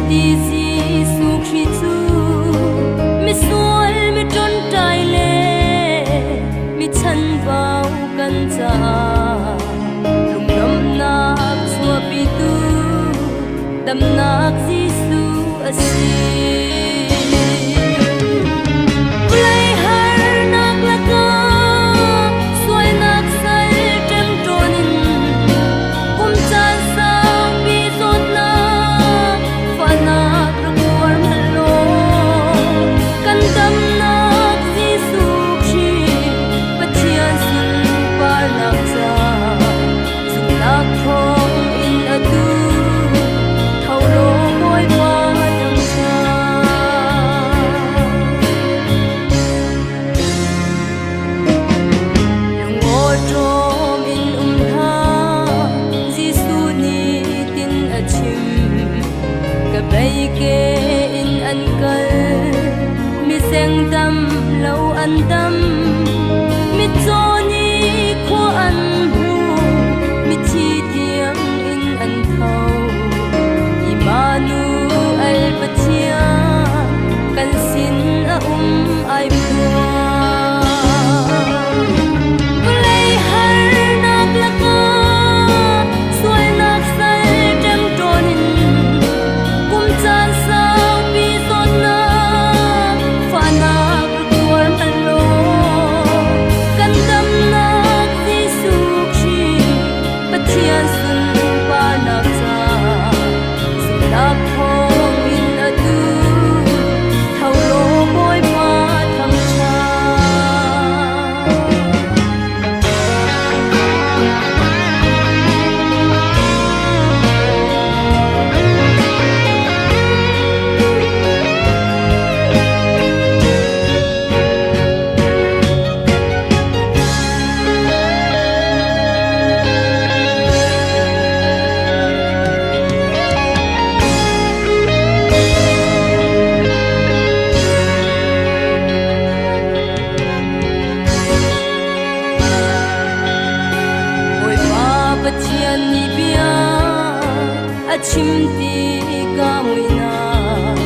Cuti Jesuh Khrih cu misual mi ṭonṭai le mi chanbau kan caah lunglawmhnak chuahpitu damnak Jesuh a si. Vawlei harnak lakah sualnak sal ṭemṭawn in kum caan saupi zawtnak fahnak rak tuar hmanh law kan damnak Jesuh Khrih Pathian sunparnak ca zumhnak thawng in atu tho law Bawipa thangṭhat. Lungawṭawm in um hlah, Jesuh nih tin a chim. Ka bei ke in an kal, miseng dam lo an dam. Mitcaw nih khua an hmu, mithi tiang in an tho. Immanuel Pathian kan sin a um ai phuang. Vawlei harnak lakah sualnak sal ṭemṭawn in kum caan saupi zawtnak fahnak rak tuar hmanh law kan damnak Jesuh Khrih Pathian sunparnak ca zumhnak thawng in atu tho law Bawipa thangṭhat. Bawipa Pathian nih bia a chim ti ka muihnak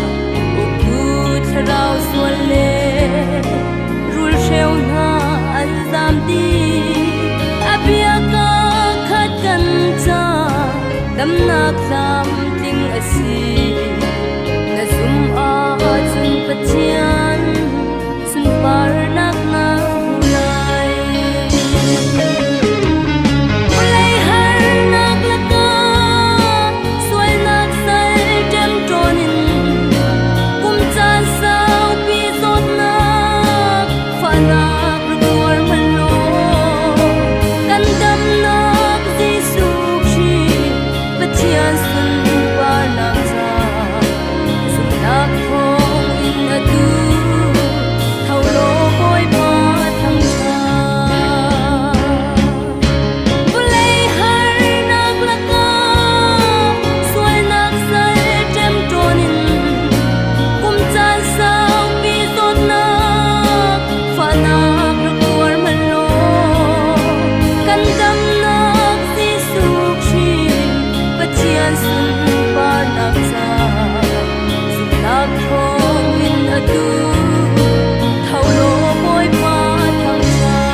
uktu thlarau sual le rulhreu hna an zam dih. A bia ka khat kan ca damnak tlamtling a si. Na zum ahcun Pathian sunparnak na hmu lai. Vawlei harnak lakah sualnak sal ṭemṭawn in kum caan saupi zawtnak fahnak rak tuar hmanh law kan damnak Jesuh Khrih Pathian sunparnak ca zumhnak thawng in atu tho law Bawipa thangṭhat. Vawlei harnak lakah sualnak sal ṭemṭawn in kum caan saupi zawtnak fahnak rak tuar hmanh law kan damnak Jesuh Khrih Pathian sunparnak ca zumhnak thawng in atu tho law Bawipa thangṭhat.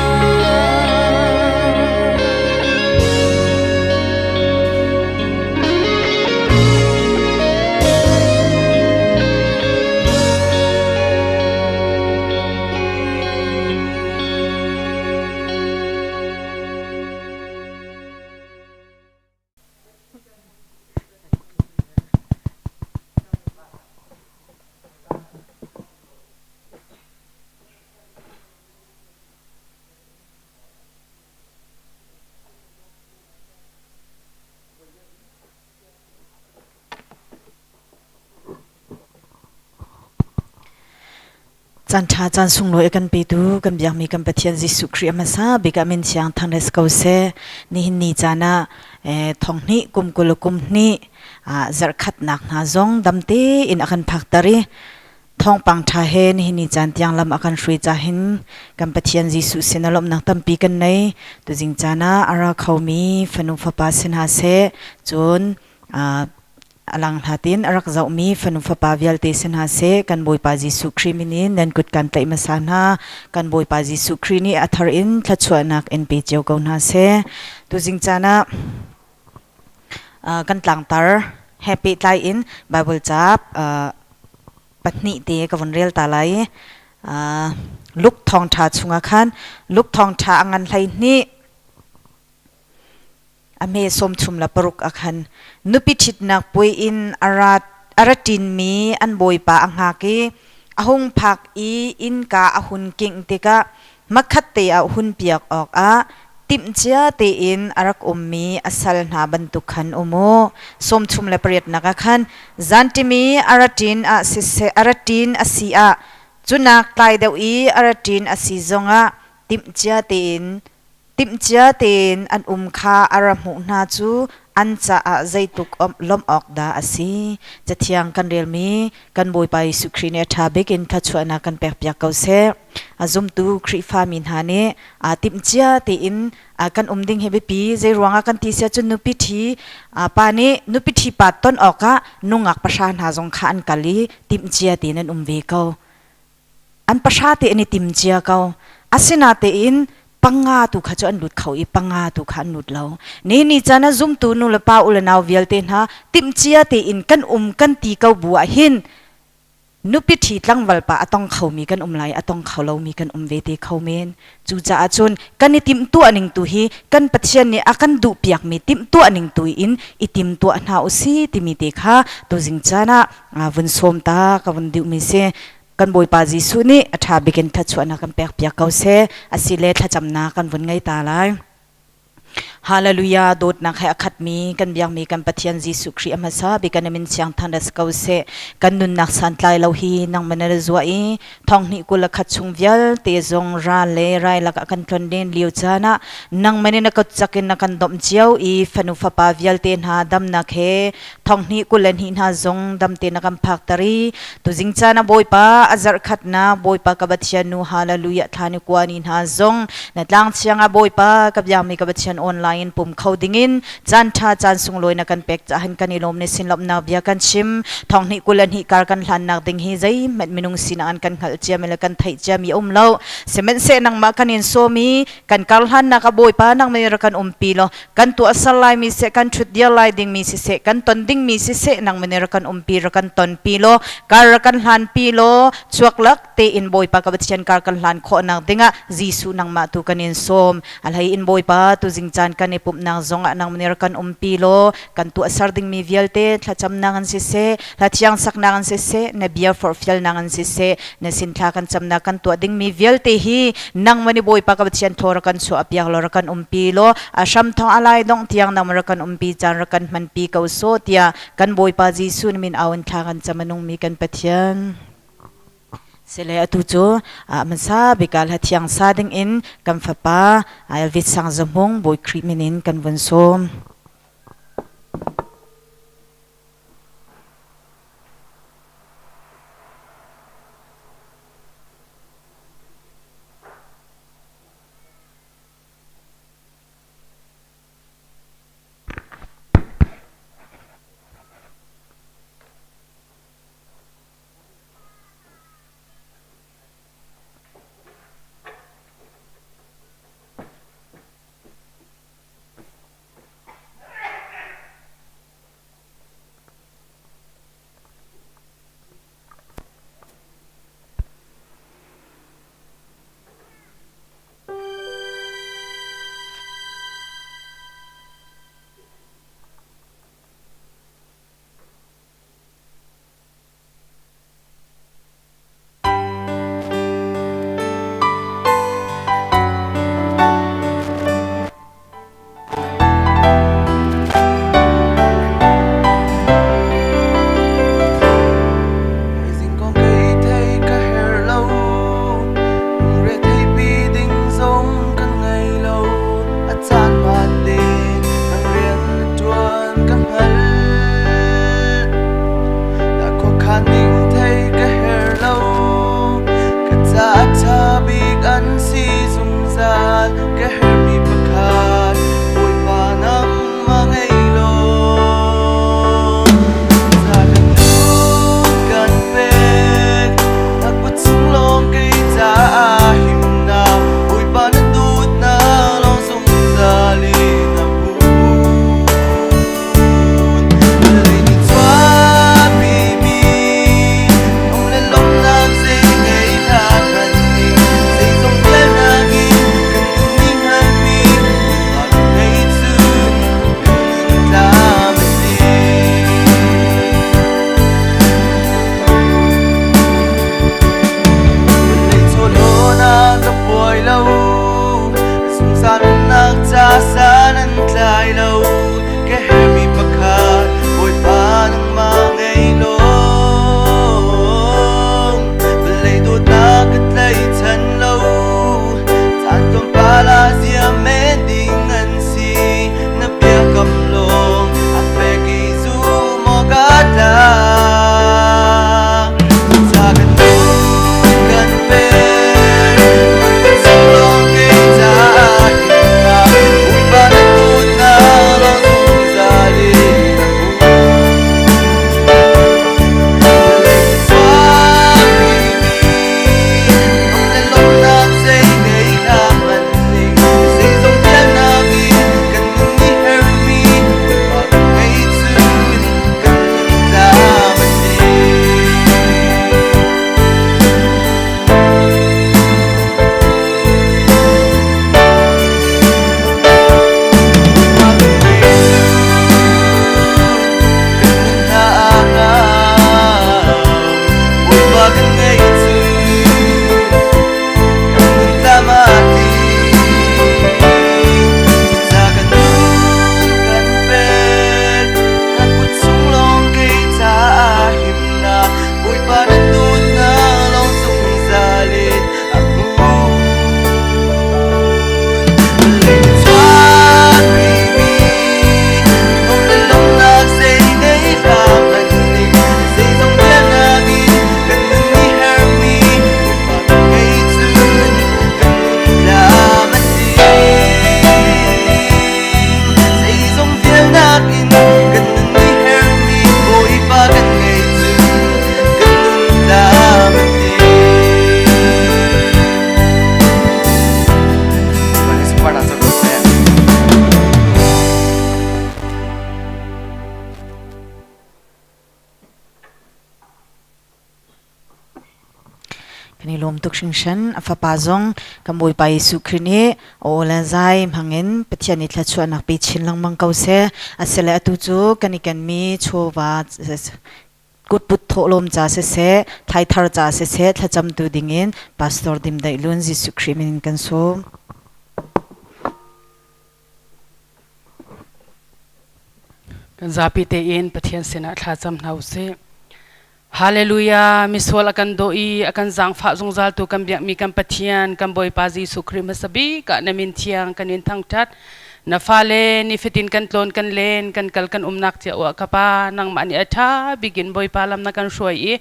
Caan ṭha caan sunglawi a kan petu kan biakmi kan Pathian Jesuh Khrih a hmasa bik ah min thiang thangres ko seh. Nihin ni caan ah thong hnih kum 20 kum hnih zarhkhatnak hna zong dam tein a kan phakter i thawngpang ṭha he nihin ni caan tiang lam a kan hrui ca hin kan Pathian Jesuh sin a lawmhnak tampi kan nei. Tuzing caan ah a ra khomi fanu fapa si hna seh cun. A lang hlatin a rak zohmi fanu fapa vialte si hna seh, kan Bawipa Jesuh Khrih min in nan kut kan tlaih hmasa hna. Kan Bawipa Jesuh Khrih nih a thar in thluachuahnak in pe cio ko hna seh. Tuzing caan ah kan tlangtar he pehtlai in Bible ca pahnih te ka vun rel ta lai. Luke thawngṭha chungah khan Luke thawngṭha a ngan 12 A hme 36 ah khan nupi ṭhitnak puai in a ra ṭinmi an bawipa a hngak i a hung phak i innka a hun kingh tikah hmakhatte ah hunpiak awkah timhcia tein a rak ummi a sal hna bantuk khan um u. 38nak ah khan zanṭim i a ra ṭin ah siseh a ra ṭin a si ah cunak tlai deuh i a ra ṭin a si zongah timhcia tein Timhcia tein an um kha a ra hmuh hna cu an caah zeitluk lawmh awk dah a si. Cathiang kan relmi kan Bawipa Jesuh Khrih nih a ṭha bik in thluachuahnak kan pekpiak ko seh. A zumtu Khrihfami hna nih aa timhcia tein kan um ding hi biapi. Zei ruangah kan ti si ahcun nupi ṭhi pa nih nupi ṭhi pa ton awkah nungak pahra hna zong kha an kal i timhcia tein an um ve ko. An pahra te an i tim cia ko. Asinatein panga tu kha cu an lut kho i panga tu kha an lut lo. Ni ni caan ah zumtu nu le pa u le nau vialte hna timhcia tein kan um kan ti ko bu ah hin nupi ṭhi tlangval pa a tong khomi kan um lai a tong kho lomi kan um ve te kho men. Cucaah cun kan i timhtuah ning tu hi kan Pathian nih a kan duhpiakmi timhtuah ning tu in i timtuah hna u si timi te kha tuzing caan ah vun sawm ta ka vun duhmi si. Kan Bawipa Jesuh nih a ṭha bik in thluachuahnak kan pekpiak ko seh. Asile thlacamnak kan vun ngei ta lai. Hallelujah dawtnak he a khatmi kan biakmi kan Pathian Jesuh Khrih a hmasa bik kan min siang than ras ko seh. Kan nunnak santlai lo hi nangmah na zuah i thonghnih 21 chung vialte zong ral le rai lakah kan tlon len lio caan ah nangmah nih na kut cak in na kan domh cio i fanu fapa vialte hna damnak he thonghnih 22 hna zong damte na kan phakter i tuzing caan ah Bawipa a zarh khatnak Bawipa ka Pathian nu hallelujah thla ni kua ni hna zong na tlang chiang ah Bawipa ka biakmi ka Pathian online in pum kho dingin caan ṭha caan sunglawi na kan pek caah hin kan i lawm ni sin lawmhnak bia kan chim thonghnih 22 kar kan hlannak ding hi zeihmanh minung sinak an kan hngalh ciami le kan theih ciami a um lo sihmanhseh nangmah kan in sawm i kan kar hlannak ah Bawipa nangmah nih rak kan umpi law kan tuahser laimi seh kan ṭhutdir lai dingmi siseh kan ton dingmi siseh nangmah nih rak kan umpi rak kan tonpi law kar rak kan hlanpi law chuaklak tein Bawipa ka Pathian kar kan hlan khawhnak dingah Jesuh nangmah tu kan in sawm a hlei in Bawipa tuzing caan kan i pumhnak zongah nangmah nih rak kan umpi law kan tuahser dingmi vialte thlacamnak an siseh hla thiang saknak an siseh na bia forhfialnak an siseh na sin thla kan camnak kan tuah dingmi vialte hi nangmah nih Bawipa ka Pathian thaw rak kan chuah piak law rak kan umpi law a hram thawng a lai dongh tiang nangmah rak kan umpi caan rak kan hmanpi ko sawh tiah kan Bawipa Jesuh min au in thla kan cam a nungmi kan Pathian. Sile atu cu hmasa bik ah hla thiang sa ding in kan fapa Elvis Sang Za Hmung Bawi Khrih min in kan vun sawm. Kan i lawm tuk hringhran. A fapa zong kan Bawipa Jesuh Khrih nih aw le zai hmangin Pathian nih thluachuahnak pe chin lengmang ko seh. Asile atu cu kan i kenmi chawva kutput thawhlawm ca siseh, thlaithar ca siseh, thlacamtu dingin Pastor Dim Daih Lun Jesuh Khrih min in kan sawm. Kan zapi tein Pathian sinah thla cam hna usih. Hallelujah! Misual a kan daw i a kan zaangfah zungzaltu kan biakmi kan Pathian, kan Bawipa Jesuh Khrih hmasa bik ah na min thiang kan in thangṭhat. Na fale nifatin kan tlawn kan len kan kal kan umnak cio ah ka Pa nangmah nih a ṭha bik in Bawipa lam na kan hruai i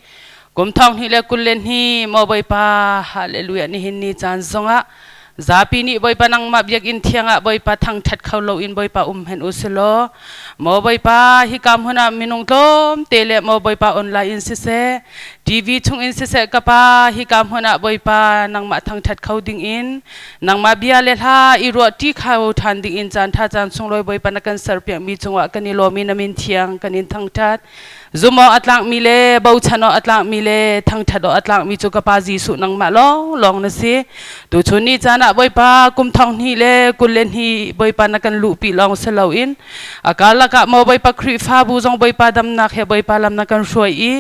kum thong hnih le kul le hnih maw Bawipa hallelujah nihin ni caan zongah Zapi nih Bawipa nangmah biakinn thiang ah Bawipa thangṭhat kho loin Bawipa um hen u silaw maw Bawipa hika hmun ah minung tlawmte le maw Bawipa online in siseh TV chung in siseh ka pa hika hmun ah Bawipa nangmah thangṭhat kho ding in nangmah bia le hla i ruah ṭi kho ṭhan ding in caan ṭha caan sunglawi Bawipa na kan serpiakmi cungah kan i lawm i na min thiang kan in thangṭhat. Zumh awk a tlakmi le bochan awk a tlakmi le thangṭhat awk a tlakmi cu ka Pa Jesuh nangmah lawnglawng na si. Tuchun ni caan ah Bawipa kum thong hnih le 22 Bawipa na kan luhpi lawng si loin a karlak ah maw Bawipa Khrihfabu zong Bawipa damnak he Bawipa lam na kan hruai i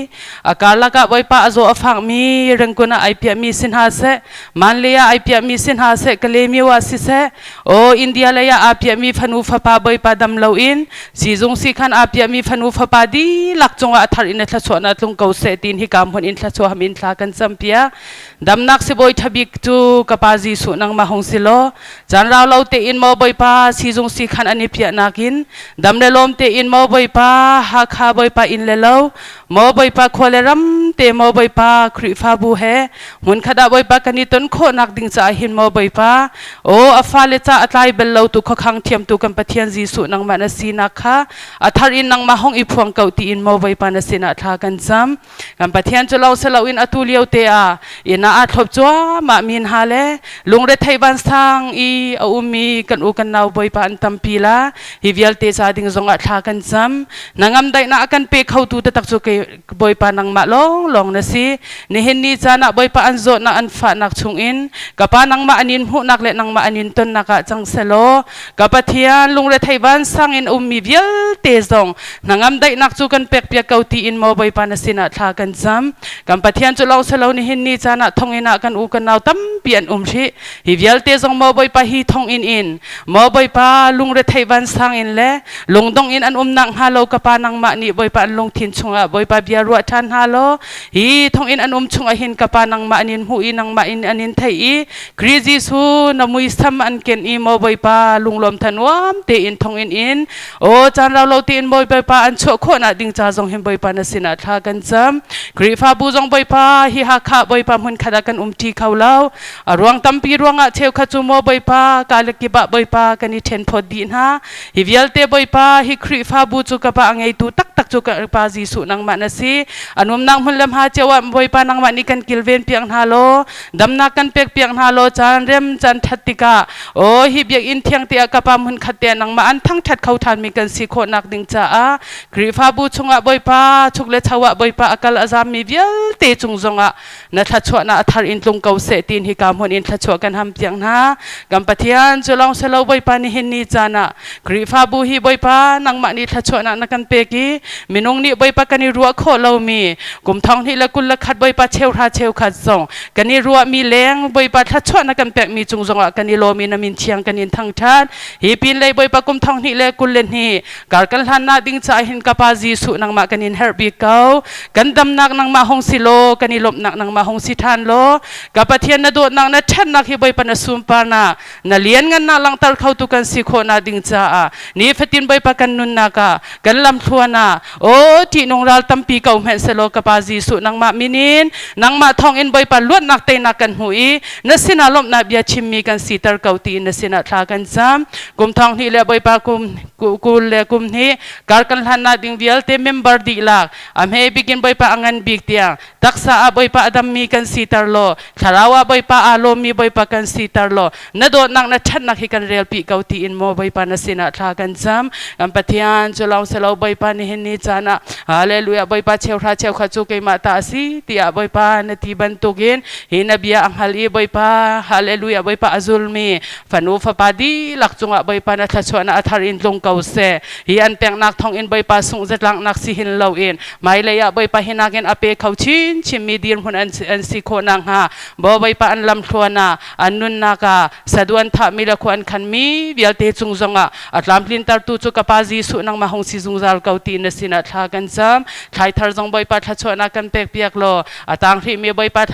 a karlak ah Bawipa a zaw a fakmi Rangoon ah ai piahmi si hna seh Manle ah ai piahmi si hna seh Kalaymyo ah siseh Aw India lei ah aa piahmi fanu fapa Bawipa dam loin siizung siikhan aa piahmi fanu fapa dihlak cungah a thar in a thluachuahnak tlung ko seh tiin hika hmun in thluachuah ham in thla kan campiak. Damnak sibawi ṭhabik cu ka pa Jesuh nangmah hung si law caan rau lo tein maw Bawipa siizung siikhan an i piahnak in dam le lawm tein maw Bawipa Hakha Bawipa inn le lo Maw Bawipa khua le ram te maw Bawipa Khrihfabu he hmunkhat ah Bawipa kan i ton khawhnak ding caah hin maw Bawipa aw a fale ca a tlai bal lo tu khuakhang thiamtu kan Pathian Jesuh nangmah na sinak kha a thar in nangmah hong i phuang ko tiin maw Bawipa na sinah thla kan cam kan Pathian cu lo selo in atu lio te ah inn ah aa thlop cuahmah mi hna le lungrethei vansang i a ummi kan u kan nau Bawipa an tampi la hi vialte ca ding zongah thla kan cam nangam daihnak a kan pe khotu taktak cu kei Bawipa nangmah lawnglawng na si nihin ni caan ah Bawipa an zawtnak an fahnak chungin ka pa nangmah an in hmuhnak le nangmah an in tonnak ah cang selaw ka Pathian lungrethei vansang in ummi vialte zong hnangam daihnak cu kan pek piak ko tiin maw Bawipa na sinah thla kan cam kan Pathian cu lo selo nihin ni caan ah thonginn ah kan u kan nau tampi an um hrih hi vialte zong maw Bawipa hi thonginn in Maw Bawipa lungrethei vansang in le lungdong in an umnak hnga lo ka pa nangmah nih Bawipa an lungthin chungah Bawipa bia ruah ṭhan hna law hi thonginn an um chungah hin ka pa nangmah an in hmuh i nangmah in an in theih i Khrih Jesuh na muisam an ken i maw Bawipa lunglawm thanuam tein thonginn in aw caan rau lo tein maw Bawipa an chuah khawhnak ding ca zong hin Bawipa na sinah thla kan cam Khrihfabu zong Bawipa hi Hakha Bawipa hmunkhat ah kan umṭi kho lo A ruang tampi ruangah cheukhat cu maw Bawipa ka le kip ah Bawipa kan i ṭhen phawt dih hna. Hi vialte Bawipa hi Khrihfabu cu ka pa a ngeitu taktak cu ka Pa Jesuh nangmah na si. A numnak hmun le hma cio ah Bawipa nangmah nih kan kilven piak hna law damnak kan pek piak hna law caan rem caan ṭhat tikah aw hi biakinn thiang te ah ka pa hmun khat te ah nangmah an thangṭhat kho ṭhanmi kan si khawhnak ding caah Khrihfabu chungah Bawipa chuk le cho ah Bawipa a kal a zammi vialte cung zongah na thluachuahnak a thar in tlung ko seh tiin hika hmun in thluachuah kan ham piak hna kan Pathian cu lawng selo Bawipa nihin ni caan ah Khrihfabu hi Bawipa nangmah nih thluachuahnak na kan pek i minung nih Bawipa kan i ruah khawh lomi kum thong hnih le 21 Bawipa cheuhra cheukhat zong kan i ruahmi leng Bawipa thluachuah na kan pekmi cung zongah kan i lawm i na min thiang kan in thangṭhat hi pin lei Bawipa kum thong hnih le 22 Kar kan hlannak ding caah hin ka Pa Jesuh nangmah kan in herh bik ko. Kan damnak nangmah hung si law, kan i lawmhnak nangmah hung si ṭhan law, ka Pathian na dawtnak na ṭhatnak hi Bawipa na sunparnak, na lianngannak langhter khotu kan si khawhnak ding caah nifatin Bawipa kan nunnak ah, kan lamthluan ah, aw ṭihnung ral tampi ko hmanh selaw ka Pa Jesuh nangmah min in, nangmah thawngin Bawipa luatnak teinak kan hmu i na sinah lawmhnak bia chimmi kan siter ko tiin na sinah thla kan cam. Kum thong hnih le Bawipa kum kul le kum hnih kar kan hlannak ding vialte member dihlak a hme bikin Bawipa a ngan bik tiang taksa ah Bawipa a dammi kan siter law thlarau ah Bawipa aa lawmmi Bawipa kan siter law na dawtnak na ṭhatnak hi kan relpi ko tiin maw Bawipa na sinah thla kan cam kan Pathian cu lawng silo Bawipa nihin ni caan ah hallelujah. Hallelujah Bawipa cheuhra cheukhat cu keimah ta a si tiah Bawipa na ti bantukin hi na bia a hngal i Bawipa Hallelujah Bawipa a zulmi fanu fapa dihlak cungah Bawipa na thluachuahnak a thar in tlung ko seh. Hi an peknak thawngin Bawipa sungh zatlaknak si hin loin hmailei ah Bawipa hi nakin a pe kho chinchinmi dirhmun an si khawh nakhnga Bawipa an lamthluan ah an nunnak ah saduan thahmi le khua an khanmi vialte cung zongah a tlamtlintertu cu ka Pa Jesuh nangmah hung si zungzal ko ti na sinah thla kan cam. Thlaithar zong Bawipa thluachuahnak kan pekpiak law a tang hrihmi Bawipa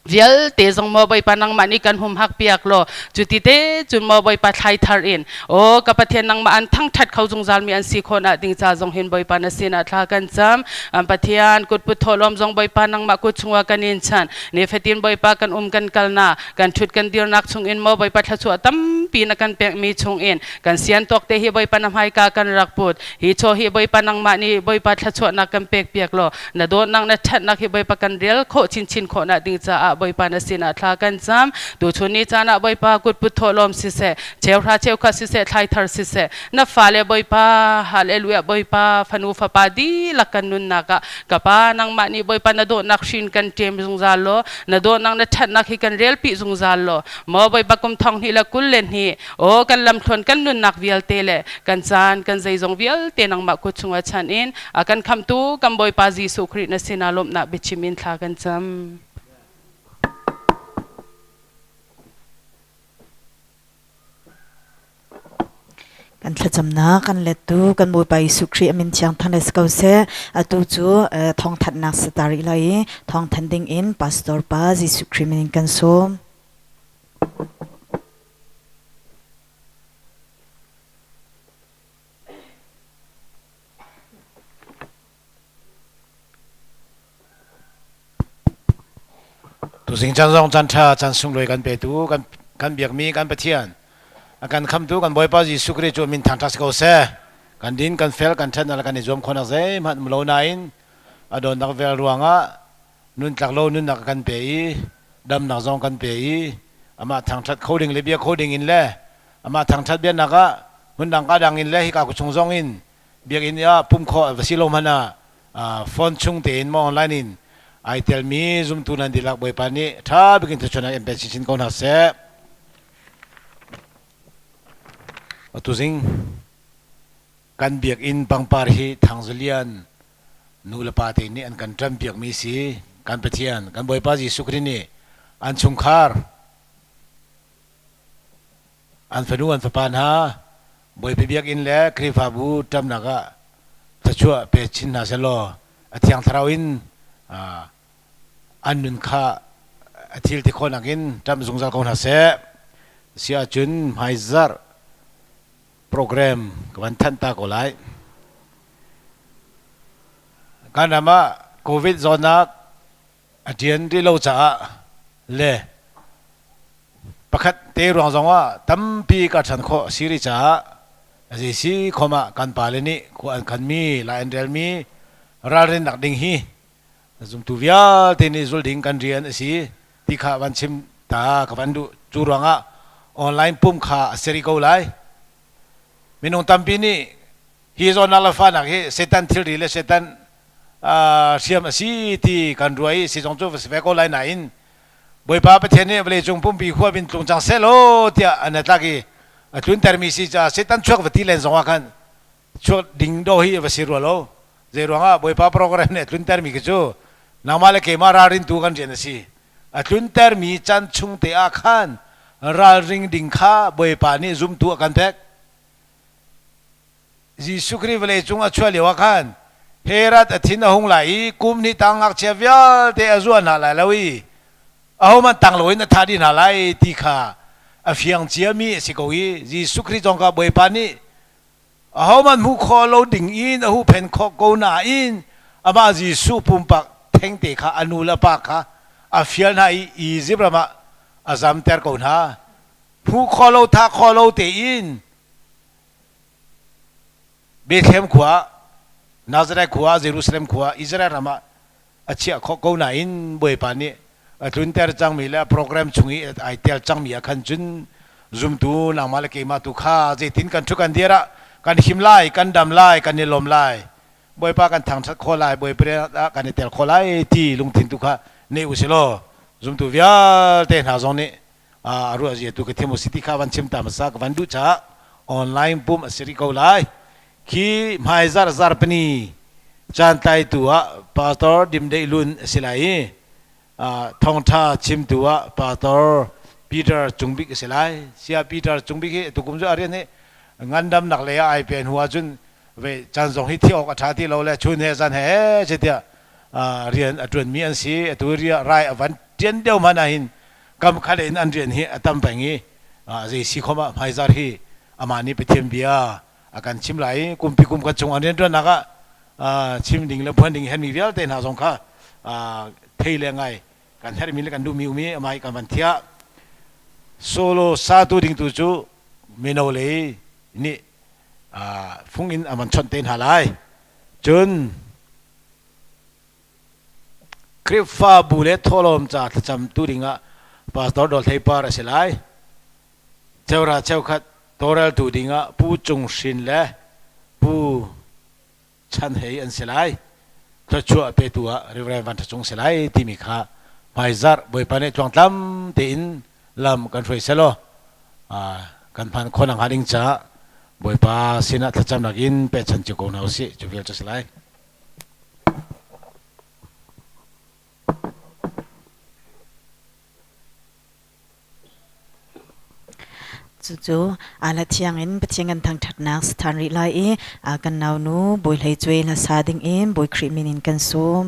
vialte zong maw Bawipa nangmah nih kan humhak piak law cuti te cun maw Bawipa thlai thar in aw ka Pathian nangmah an thangthat kho zungzal mi an si khawh nak ding ca zong hin Bawipa na sinah thla kan cam. An Pathian kutput thawhlawm zong Bawipa nangmah kut chungah kan in chan. Nifatin Bawipa kan um kan kalnak kan ṭhut kan dirnak chungin maw Bawipa thluachuah tampi na kan pekmi chungin kan sian tawk te hi Bawipa na hmaika kan rak put. Hi chaw hi Bawipa nangmah nih Bawipa thluachuahnak kan pek piak law na dawtnak na ṭhatnak hi Bawipa kan rel khawh chinchin khawhnak ding caah Bawipa na sinah thla kan cam. Tuchun ni caan ah Bawipa kutput thawhlawm siseh, cheuhra cheukhat siseh, thlaithar siseh, na fale Bawipa, hallelujah Bawipa fanu fapa dihlak kan nunnak ah Ka Pa, nangmah nih Bawipa na dawtnak hrin kan ṭem zungzal law, na dawtnak na ṭhatnak hi kan relpi zungzal law, maw Bawipa kum thong hnih le 22, aw kan lamthluan kan nunnak vialte le kan caan kan zeizong vialte nangmah kut chungah chanh in a kan khamhtu kan Bawipa Jesuh Khrih na sinah lawmhnak biachim in thla kan cam. Kan thlacamnak kan lettu kan Bawipa Jesuh Khrih a min thiang thang le si ko seh. Atu cu thawngthanhnak si ta rih lai i thawngthanh ding in Pastor pa Jesuh Khrih min in kan sawm. Tuzing caan zong caan ṭha caan sunglawi kan petu kan kan biakmi kan Pathian a kan khamtu kan Bawipa Jesuh Khrih cu min thangṭhat si ko seh. Kan din kan fel kan ṭhatnak le kan i zuam khawhnak zeihmanh um lo nain a dawtnak vel ruangah nun tlak lo nunnak a kan pe i damnak zong kan pe i amah thangṭhat kho ding le bia kho ding in le amah thangṭhat bianak ah hmundang ka dang in le hika khuachung zong in biakinn ah pumh khawh a va si lo hmanh ah phone chung tein maw online in ai telmi zumtu nan dihlak Bawipa nih ṭha bik in thluachuahnak in pe chinchin ko hna seh. Atu zing kan biakinn pangpar hi Thangzalian nu le pa te nih an kan ṭam piakmi si. Kan Pathian, kan Bawipa Jesuh Khrih nih an chungkhar An fanu an fapa hna Bawipa biakinn le Khrihfabu ṭamnak ah thluachuah pe chin hna sehlaw a Thiang Thlarau in an nun kha a thil ti khawhnak in ṭamh zungzal ko hna seh. Si ahcun hmaizarh program ka van thanh ta ko lai. Kan ram ah COVID zawtnak a ṭian rih lo caah le pakhat te ruang zongah tampi ka ṭhan khawh a si rih caah a zei si khom ah kan pale nih khua an khanmi lai an relmi ralrinnak ding hi zumtu vialte nih zul ding kan rian a si ti kha van chim ta ka van duh. Cu ruangah online pum kha a si rih ko lai. Minung tampi nih hi zawtnak le fahnak hi Satan thilri le Satan hriam a si ti kan ruah i sizong cu va si ve ko lai nain Bawipa Pathian nih vawleicung pumpi huap in tlung cang seh law tiah an tlak i a tluntermi si caah Satan chuak va ti len zongah khan chuak ding do hi va si rua lo. Zei ruangah Bawipa program nih a tluntermi khi cu nangmah le keimah ralrintu kan rian a si. A tluntermi caan chung te ah khan ralring ding kha Bawipa nih zumtu a kan pek. Jesuh Khrih vawleicung a chuah lioah khan Herod a thin a hung lai i kum hnih tang ngakchia vialte a zuah hna lai lo i ahohmanh tang loin a thah dih hna lai ti kha a fiang ciami a si ko i Jesuh Khrih zong kha Bawipa nih ahohmanh hmuh khawh lo ding in a huhphenh khawh ko nain amah Jesuh pumpak thengte kha a nu le a pa kha a fial hna i Izipt ram ah a zamter ko hna. Hmuh khawh lo thah khawh lo tein Bethlehem khua, Nazareth khua, Jerusalem khua, Israel ram ah a chiah khawh ko nain Bawipa nih a tlunter cangmi le a program chung i ai tel cangmi ah khan cun zumtu nangmah le keimah tu kha zeitin kan ṭhu kan dir ah kan him lai, kan dam lai, kan i lawm lai. Bawipa kan thangṭhat khawh lai, Bawipa ah kan i tel khawh lai ti lungthin tu kha nei u si law zumtu vialte hna zong nih a ruah zia tu ka thiam u si ti kha van chim ta hmasa ka van duh caah online pum a si rih ko lai. Khi hmaizarh zarhpini caan tlaitu ah Pastor Dim Deih Lun a si lai i thawngṭha chimtu ah Pastor Peter Cung Bik a si lai. Sia Peter Cung Bik hi tukum cu a rian hi ngandamnak lei ah ai pe hnu ahcun ve caan zong hi thi awk a ṭha ti lo le chun he zan he he tiah rian a ṭuanmi an si. Atu ria rai a van ṭian deuh hmanh ahhin kam khat in an rian hi a tam peng i zei si khom ah hmaizar hi amah nih Pathian bia a kan chim lai i kumpi kum khat chung an rianṭuannak ah chim ding le phuan ding hermi vialte hna zong kha thei le ngai kan herhmi le kan duhmi um i amah hi kan van thiah. Solo satu ding tu cu mino lei nih fung in an van chawnh te hna lai. Cun Khrihfabu le thawhlawm ca thlacam tu dingah Pastor Dawt Hlei Par a si lai. Cheura cheukhat tawlreltu dingah Pu Cung Hrin le Pu Chan Hei an si lai. Thluachuah petu ah Reverend Van Tha Cung si lai timi kha hmaizarh Bawipa nih tluangtlam tein lam kan hruai selaw kan hman khawh nakhnga ding caah Bawipa sinah thlacamnak in pechan cio ko hna usih. Cu vial cu si lai. Cucu ala thiang in Pathian kan thangṭhatnak si ṭhan rih lai i kan naunu Bawi Hlei Cuai hlasa ding in Bawi Khrih min in kan sawm.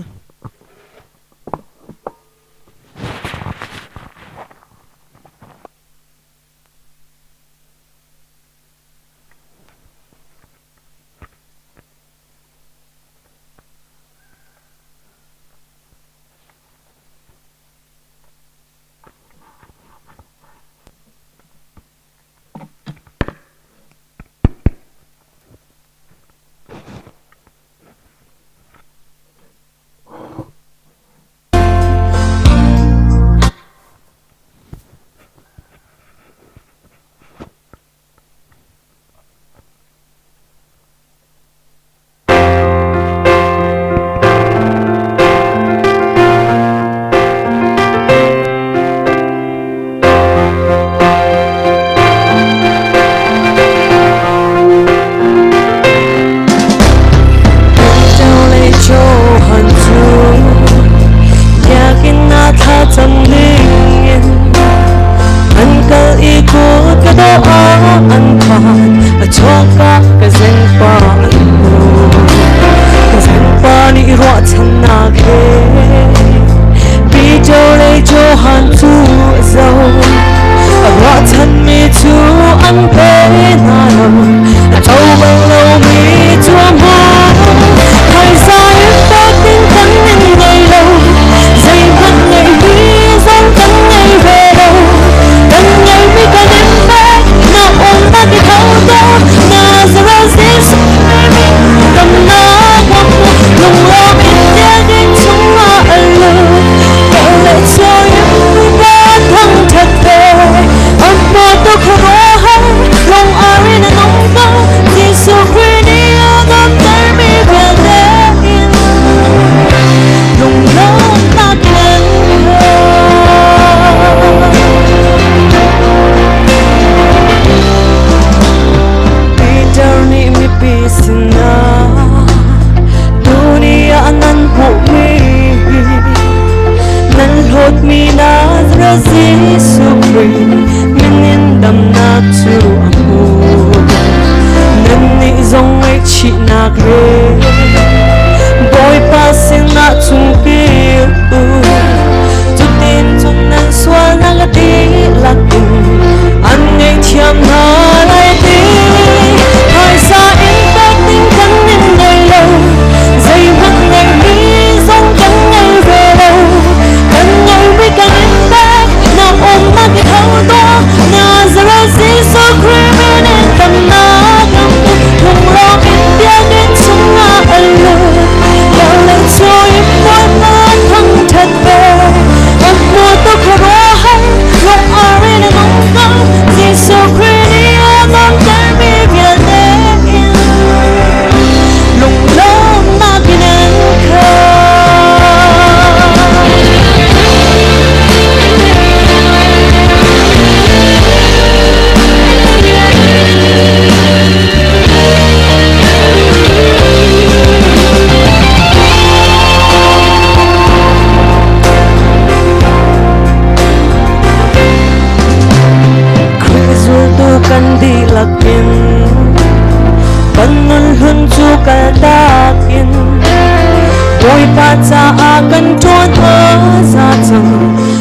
Bawipa caah kan ṭuan a za cang,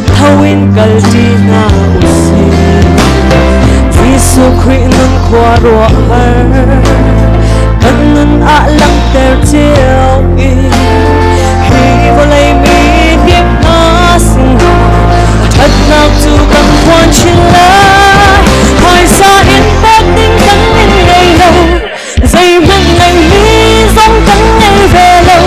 tho in kal ṭi hna usih. Jesuh Khrih nun khua ruah har, kan nun ah langhter cio i hi vawlei mi kip hna sinah ṭhatnak cu kan phuan chin lai. Phaisa in pek ding kan in ngei lo, zeihmanh ngeihmi zong kan ngei ve lo.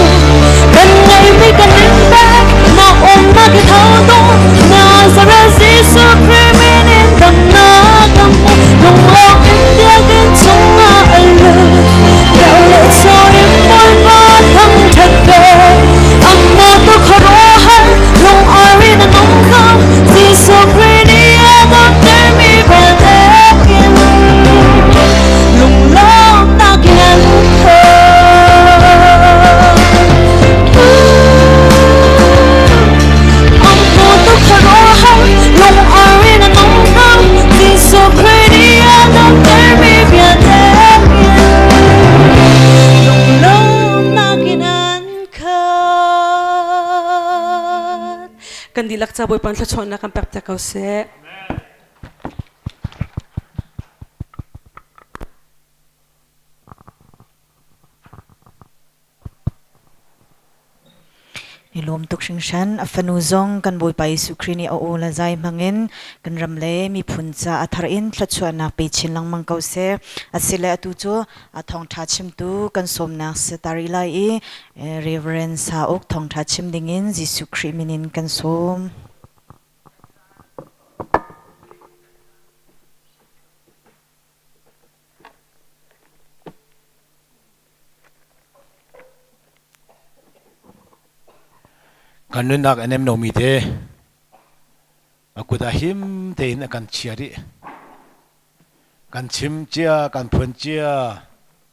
Kan ngeihmi kan in pek, mah umnak i tho tung, Nazareth Jesuh Khrih min in damnak kan hmu. Lunglawm in biakinn chungah a lut, deuh le chaw in Bawipa thangṭhat ve. Amah tu khuaruahhar, lung ar in a nung kho, Jesuh Khrih nih a damtermi velngeih in lunglawmhnak in an khat. Amah tu khuaruahhar, lung ar in a nung kho, Jesuh Khrih nih a damtermi velngeih in lunglawmhnak in an khat. Kan dihlak ca Bawipa thluachuahnak kan pek piak ko seh. Ni lawm tuk hringhran. A fanu zong kan Bawipa Jesuh Khrih nih a aw le zai hmangin kan ram le miphun ca a thar in thluachuahnak pe chin lengmang ko seh. Asile atu cu a thawngṭha chimtu kan sawmnak si ta rih lai i Reverend Sauk thawngṭha chim dingin Jesuh Khrih min in kan sawm. Kan nunnak a nem lomi te a kut ah him tein a kan chia rih. Kan chim cia, kan phuan cia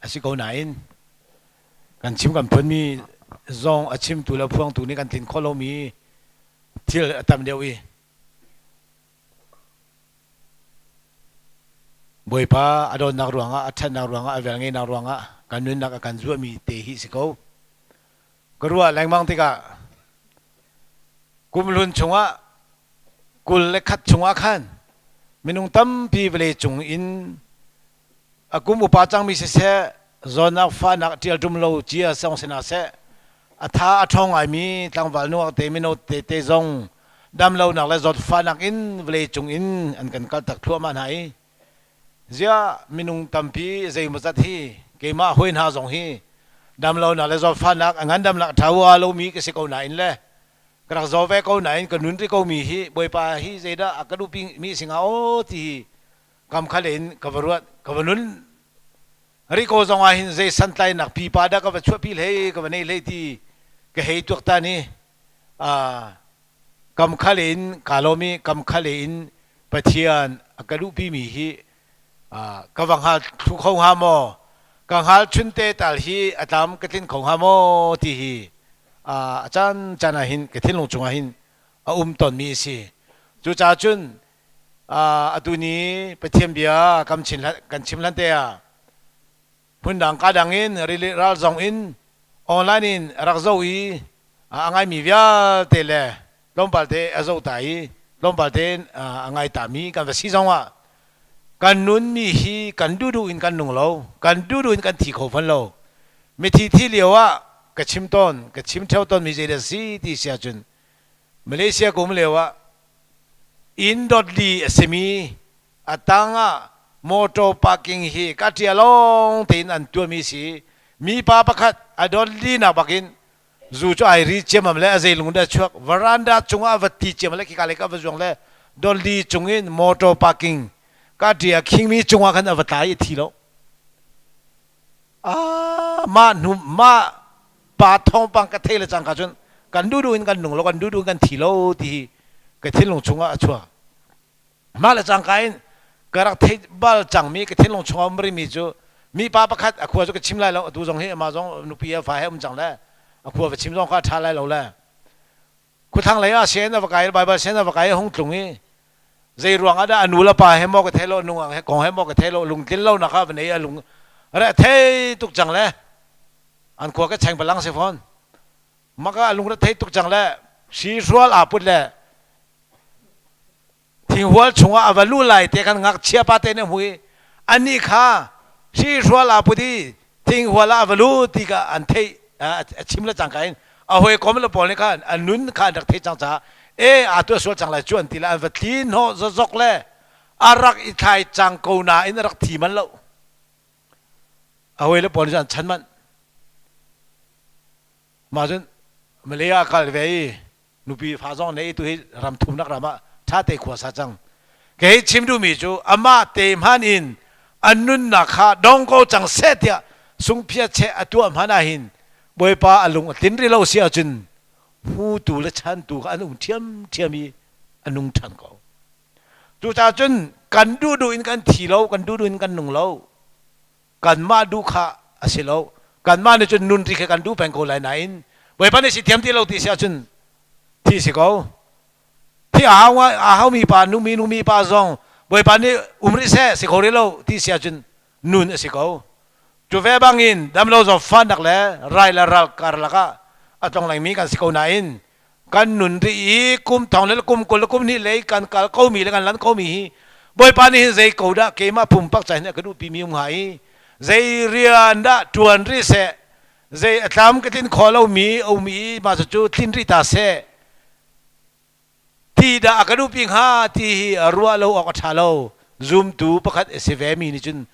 a si ko nain kan chim kan phuanmi zong a chimtu le phuangtu nih kan tlin khawh lomi thil a tam deuh i Bawipa a dawtnak ruangah, a ṭhatnak ruangah, a velngeihnak ruangah kan nunnak a kan zuahmi te hi si ko. Ka ruah lengmang tikah kumhlun chungah 21 chungah khan minung tampi vawlei cung in a kum upa cangmi siseh, zawtnak fahnak ṭial ṭum lo cia song si hna seh, a tha a ṭhawng ngaimi tlangval nungak te mino tete zong damlonak le zawtfahnak in vawlei cung in an kan kaltak thluahmah hna i ziah minung tampi zeimawzat hi keimah hawi hna zong hi damlonak le zawtfahnak a ngandamnak a ṭha hua lomi ka si ko nain le ka rak zaw ve ko nain ka nun rih komi hi Bawipa hi zeidah a ka duhpi mi si hnga aw ti hi kam khal in ka va ruat ka va nun rih ko zong ah hin zei santlainak pipa dah ka va chuahpi hlei ka va nei hlei ti ka hei tuaktan i kam khal in kaa lawm i kam khal in Pathian a ka duhpi mi hi ka va hngal thlu kho hnga maw ka hngal chun te tal hi a tlam ka tlin kho hnga maw ti hi a caan caan ah hin ka thinlung chungah hin a um tawnmi a si. Cucaah cun atu ni Pathian bia kan chim hlan te ah hmundang ka dang in rili ral zong in online in rak zoh i a ngaimi vialte le tlawmpal te a zoh ta i tlawmpal te a ngai tami kan va si zong ah kan nunmi hi kan duhduh in kan nung lo, kan duhduh in kan thi kho fawn lo. Mithi thi lio ah ka chim tawn, ka chim theo tawnmi zeidah si ti si ahcun Malaysia kum lio ah inn dotli a simi a tang ah motor parking hi ka ṭia lawng tein an tuahmi si. Mipa pakhat a dotli nak bakin zu cu ai ri ciammam le a zeilung dah chuak veranda cungah a va ti ciam le khika lei ka va zuang le dolli cung in motor parking ka ṭia khingmi cungah khan a va tla i a thi lo. Mah hnu mah pa thawngpang ka thei le cangka cun kan duhduh in kan nung lo, kan duhduh in kan thi lo ti hi ka thinlung chungah a chuak. Mah le cangka in ka rak theih bal cangmi ka thinlung chungah um rihmi cu mipa pakhat a khua cu ka chim lai lo, atu zong hi amah zong nupi a fa he um cang le a khua va chim zong kha a ṭha lai lo le khuathlang lei ah sen a va kai, Baibal sen a va kai, a hung tlung i zei ruang ah dah a nu le pa he maw ka thei lo, nungak he kong he maw ka thei lo, lungtlin lo nak ah va nei, a lung re thei tuk cang le an khua ka cheng palang si fawn. Maka a lungre thei tuk cang le hri hrual aa put le thinghual chungah a va lu lai te kan ngakchia pa te nih hmu i anih kha hri hrual aa put i thinghual ah a va lu ti ka an theih a chim le cangka in a hawikom le pawl nih khan a nun kha an rak theih cang caah e aa tuah sual cang lai cu an ti le an va tli hnawh zokzok le a rak i thlai cang ko nain a rak thi man lo. A hawi le pawl nih cun an chan manh. Mah cun Malay ah kal ve i nupi fa zong nei tu hi ram thumnak ram ah ṭha te khua sa cang. Kei chim duhmi cu amah te hman in an nunnak kha dong ko cang seh tiah sungphiat cheh a tuah hmanh ahhin Bawipa a lung a tlin rih lo si ahcun hmutu le chantu kha an um ṭhiamṭhiam i a nung ṭhan ko. Cucaah cun kan duhduh in kan thi lo, kan duhduh in kan nung lo. Kanmah duh kha a si lo. Kanmah nih cun nun ri kha kan duh peng ko lai nain Bawipa nih si thiam ti lo ti si ahcun thi si ko. Thi a hau a haumi pa numi numi pa zong Bawipa nih um rih seh si kho rih lo ti si ahcun nun a si ko. Cu ve bangin damlo zawtfahnak le rai le ral karlak ah a tlonglengmi kan si ko nain kan nun rih i kum thong le kum 20 le kum hnih lei kan kal komi le kan lan komi hi Bawipa nih hin zei ko dah keimah pumpak ca hin a ka duhpi mi um hnga i zei rian dah ṭuan rih seh, zei a tlam ka tlin khawh lomi a um i mah cucu tlin rih ta seh ti dah a ka duhpi hnga ti hi ruah lo awk a ṭha lo. Zumtu pakhat a si ve mi nih cun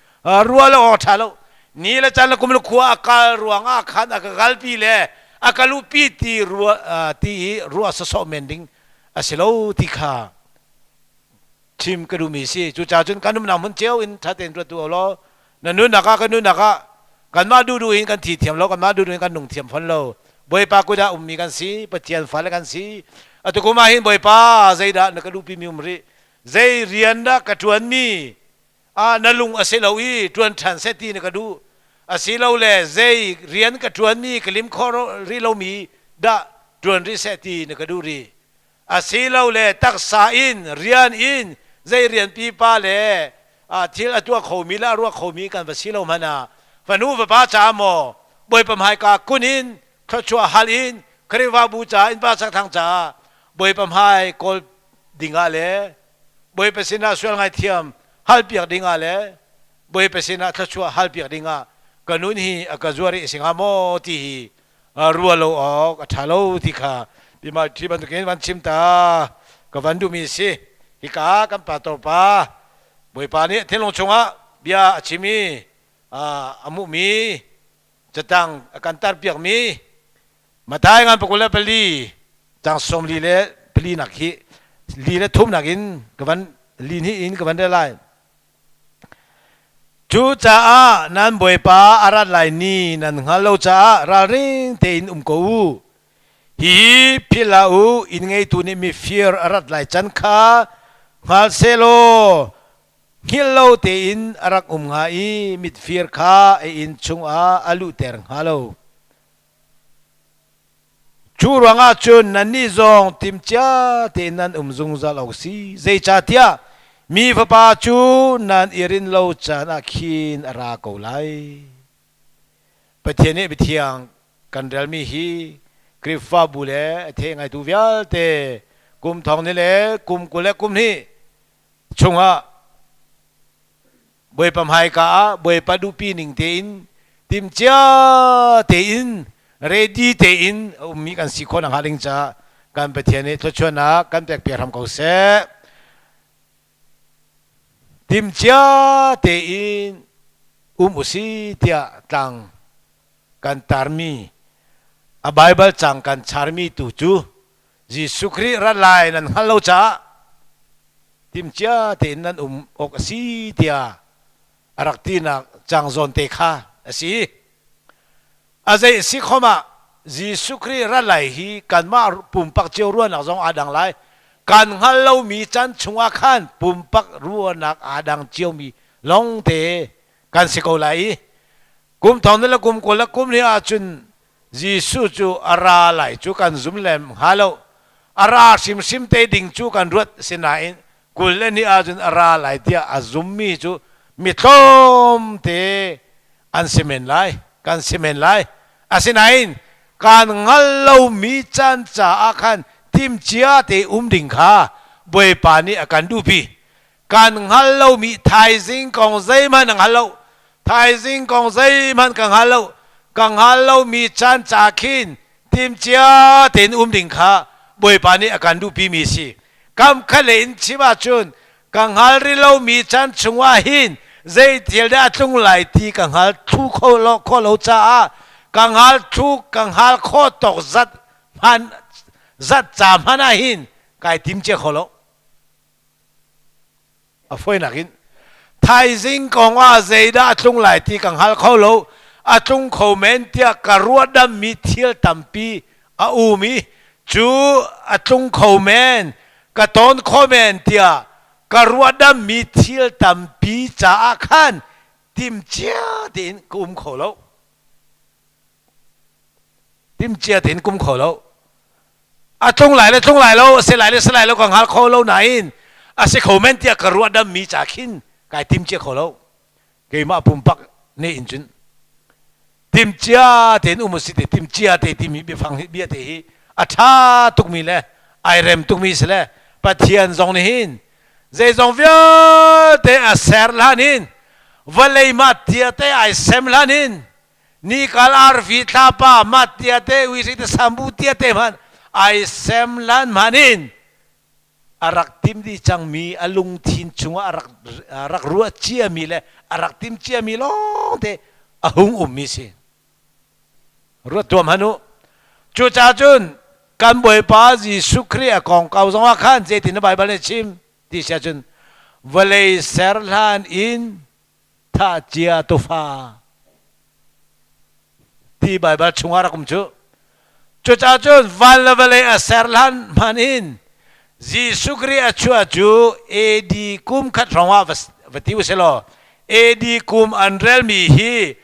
ruah lo awk a ṭha lo. Ni le caan le kum le khua a kal ruangah khan a ka kalpi le a ka luhpi ti ruah ti i ruah sawsawh men ding a si lo ti kha chim ka duhmi si. Cucaah cun kan umnak hmun cio in ṭha tein ruat tu law na nunnak ah, kan nunnak ah kanmah duhduh in kan thi thiam lo, kanmah duhduh in kan nung thiam fawn lo. Bawipa kut ah ummi kan si, Pathian fale kan si. Atu kum ah hin Bawipa, zeidah na ka duhpi mi um rih? Zei rian dah ka ṭuanmi ah na lung a si lo i ṭuan ṭhan seh ti na ka duh? Asilole zei rian ka ṭuanmi ka lim khawh rih lomi dah ṭuan rih seh ti na ka duh rih? Asilole taksa in rian in zei rian pipa le thil a tuah khomi le a ruah khomi kan va si lo hmanh ah fanu vapa caah maw Bawipa hmaika kun in thluachuah hal in Khrihfabu caah, innpa sakthang caah Bawipa hmai kawl dingah le Bawipa sinah sual ngaithiam halpiak dingah le Bawipa sinah thluachuah halpiak dingah ka nun hi a ka zuar i a si hnga maw ti hi ruah lo awk a ṭha lo ti kha bima ṭhi bantukin van chim ta ka van duhmi a si. Hika kan pastor pa, Bawipa nih thinlung chungah bia a chim i a hmuhmi catang a kan tarpiakmi Matthai ngan 24 cang 44 nak hi li le thum nak in ka van li hnih in ka van rel lai. Cucaah nan Bawipa a rat lai ni nan hngal lo caah ralring tein um ko u. Hihi philh hlah u, inn ngeitu nih mifir a rat lai can kha hngal sehlaw hngilh lo tein a rak um hnga i mitfir kha a inn chungah a luhter hnga lo. Cu ruangah cun nannih zong timhcia tein nan um zungzal awk a si. Zeicahtiah mi Fapa cu nan i rin lo caan ah khin a ra ko lai. Pathian nih mithiang kan relmi hi Khrihfabu le a thei ngaitu vialte kum thong ni le kum 20 le kum hnih chungah Bawipa hmaika ah Bawipa duhpi ning tein timhcia tein ready tein a ummi kan si khawh nakhnga ding caah kan Pathian nih thluachuahnak kan pekpiak hram ko seh. Timhcia tein um usih tiah tlang kan tarmi a Baibal cang kan charmi tu cu Jesuh Khrih rat lai nan hngalh lo caah timhcia tein nan um awk a si tiah a rak tinak cang zawn te kha a si. A zei a si khom ah Jesuh Khrih rat lai hi kanmah pumpak cio ruahnak zong aa dang lai. Kan hngalh lomi caan chungah khan pumpak ruahnak aa dang ciomi lawngte kan si ko lai i kum thong le kum 20 le kum hnih ahcun Jesuh cu a ra lai cu kan zum lem hnga lo. A ra hrimhrim te ding cu kan ruat, sinain 22 ahcun a ra lai tiah a zummi cu mi tlawmte an si men lai, kan si men lai. Asinain Kan hngal lomi caan caah khan timcia te um ding kha Bawipa nih a kan duhpi. Kan hngal lomi thaizing kong zeihmanh a hngal lo. Thaizing kong zeihmanh ka hngal lo. Ka hngal lomi caan ca khin timcia tein um ding kha Bawipa nih a kan duhpimi a si. Kam khat lei in chim ahcun ka hngal rih lomi caan chungah hin zei thil dah a tlung lai ti ka hngal thlu kho lo kho lo caah ka hngal thlu ka hngal khawh tawk zat hman zat ca hman ah hin kai tim cia kho lo. A fawinak in thaizing kong ah zeidah a tlung lai ti ka hngal kho lo. A tlung kho men tiah ka ruahdammi thil tampi a um i cu a tlung kho men, ka tawn kho men tiah ka ruahdammi thil tampi caah khan timcia tein ka um kho lo. Timcia tein ka um kho lo. A tlung lai le tlung lai lo, a si lai le si lai lo ka hngal kho lo nain a si kho men tiah ka ruahdammi ca khin kai timcia kho lo. Keimah pumpak nih in cun timcia tein um si te timcia te timi biafang hi bia te hi a ṭha tukmi le ai rem tukmi si le Pathian zong nih hin zeizong vialte a ser hlan hin vawlei mah tia te ai sem hlan hin nikal arfi thlapa mah tia te uisik te sambu tia te hmanh ai sem hlan hman in a rak tim dih cangmi a lungthin chungah a rak a rak ruah ciami le a rak tim ciami lawngte a hung ummi si. Ruat tuam han u. Cucaah cun kan Bawipa Jesuh Khrih a kongkau zongah khan zeitin na Baibal nih chim ti si ahcun vawlei ser hlan in thah cia tufa ti Baibal chungah rak um cu. Cucaah cun van le vawlei a ser hlan hmanh in Jesuh Khrih a chuah cu AD kum khat hrawng ah va ti usih law AD kum an relmi hi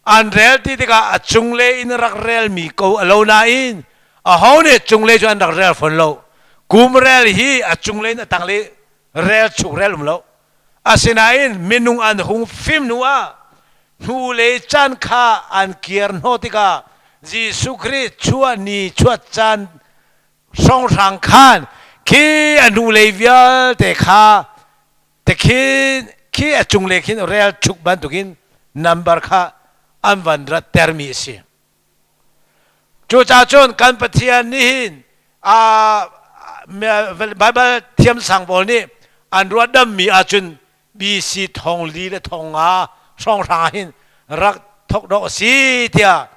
an rel ti tikah a cunglei in rak relmi ko a lo nain aho nih cunglei cu an rak rel fawn lo. Kum rel hi a cunglei in a tanglei rel chuk rel um lo. Asinain minung an hung fim hnu ah hnulei caan kha an kir hnawh tikah Jesuh Khrih chuah ni chuat caan hrawnghrang khan khi a hnulei vialte kha te khin khi a cunglei khin rel chuk bantukin number kha an van rat termi a si. Cucaah cun kan Pathian nih hin Baibal thiamsang pawl nih an ruahdammi ahcun BC thong li le thong nga hrawnghrang ah hin rak thok dawh a si tiah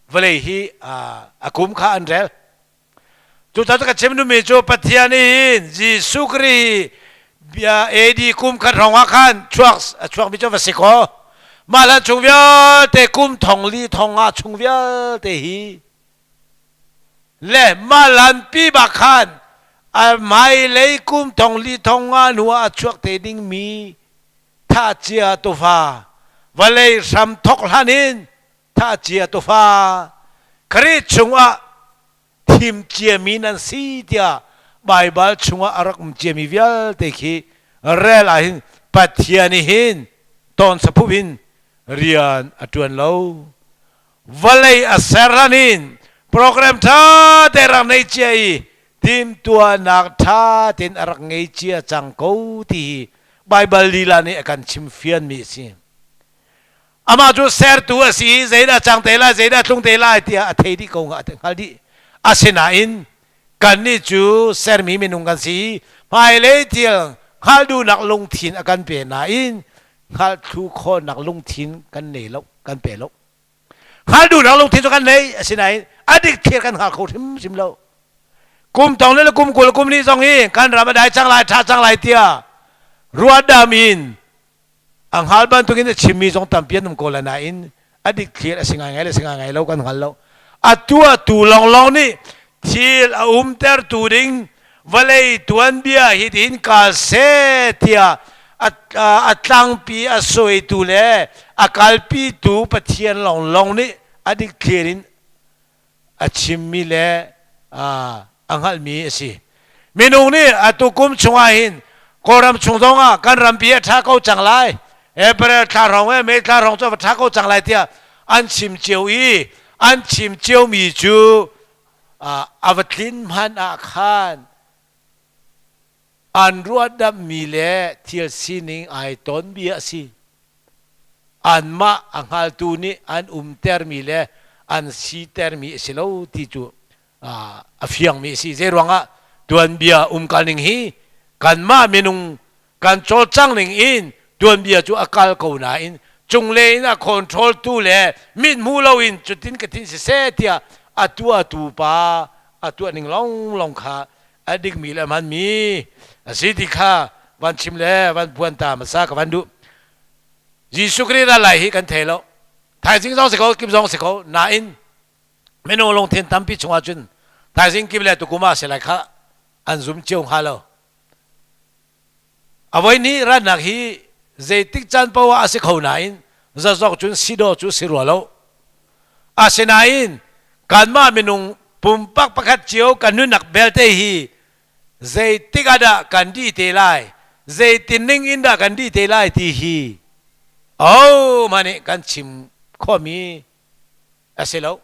vawlei hi a kum kha an rel. Cucaah ka chim duhmi cu Pathian nih hin Jesuh Khrih bia AD kum khat hrawng ah khan chuak a chuakmi cu va si kaw mah hlan chung vialte kum thong li thong nga chung vialte hi le mah hlanpi bak khan a hmailei kum thong li thong nga hnu ah a chuak te dingmi thah cia tufa vawlei hram thok hlan in thah cia tufa Khrih chungah thim ciami nan si tiah Baibal chungah a rak um ciami vialte khi rel ah hin Pathian nih hin tawn saphup in rian a ṭuan lo. Vawlei a ser hlan in program ṭha te rak nei cia i timhtuahnak ṭha tein a rak ngei cia cang ko ti hi Baibal lila nih a kan chimfianmi a si. Amah cu sertu a si i zeidah cang te lai, zeidah tlung te lai tiah a thei dih ko hnga, a hngal dih. Asinain kannih cu sermi minung kan si i hmailei thil hngalh duhnak lungthin a kan pe nain hngalh thlu khawhnak lungthin kan nei lo, kan pe lo. Hngalh duhnak lungthin cu kan nei, asinain a dik thil kan hngal kho hrimhrim lo. Kum tong le kum 20 kum ni zong hi kan ram a dai cang lai, ṭha cang lai tiah ruahdam in A hngal bantukin a chimmi zong tampi an um ko lai nain a dikthliar a si ngaingai le si ngaingai lo kan hngal lo. A tuahtu lawnglawng nih thil a umtertu ding vawlei tuanbia hi tihin kal seh tiah a tlangpi a suaitu le a kalpitu Pathian lawnglawng nih a dikthliar in a chimmi le a hngalhmi a si. Minung nih atu kum chungah hin Kawlram chung zongah kan rampi a ṭha ko cang lai. April thla hrawng e May thla hrawng cu a va ṭha ko cang lai tiah an chim cio i An chim ciomi cu a va tlin hmanh ah khan an ruahdamhmi le thil sining ai ton bia a si. Anmah a hngaltu nih an umtermi le an sitermi a si lo ti cu a fiangmi a si. Zeiruangah tuanbia umkal ning hi kanmah minung kan cawlcang ning in tuanbia cu a kal ko nain cunglei in a control tu le mit hmu loin cutin ka thin siseh tiah a tuahtu pa a tuah ning longlong kha a dikmi le a hmanmi a si ti kha van chim le van phuan ta hmasa ka van duh. Jesuh Khrih ral lai hi kan thei lo. Thaizing zong si ko, kim zong si ko, nain minung lungthin tampi chungah cun thaizing kim le tukum ah si lai kha an zum cio hnga lo. A voi nih rannak hi zeitik caan paoh ah a si kho nain zazok cun si dawh cu si rua lo. Asinain kanmah minung pumpak pakhat cio kan nunnak belte hi zeitik ah dah kan dih te lai, zeitin ning in dah kan dih te lai ti hi ahohmanh nih kan chim khawhmi a si lo.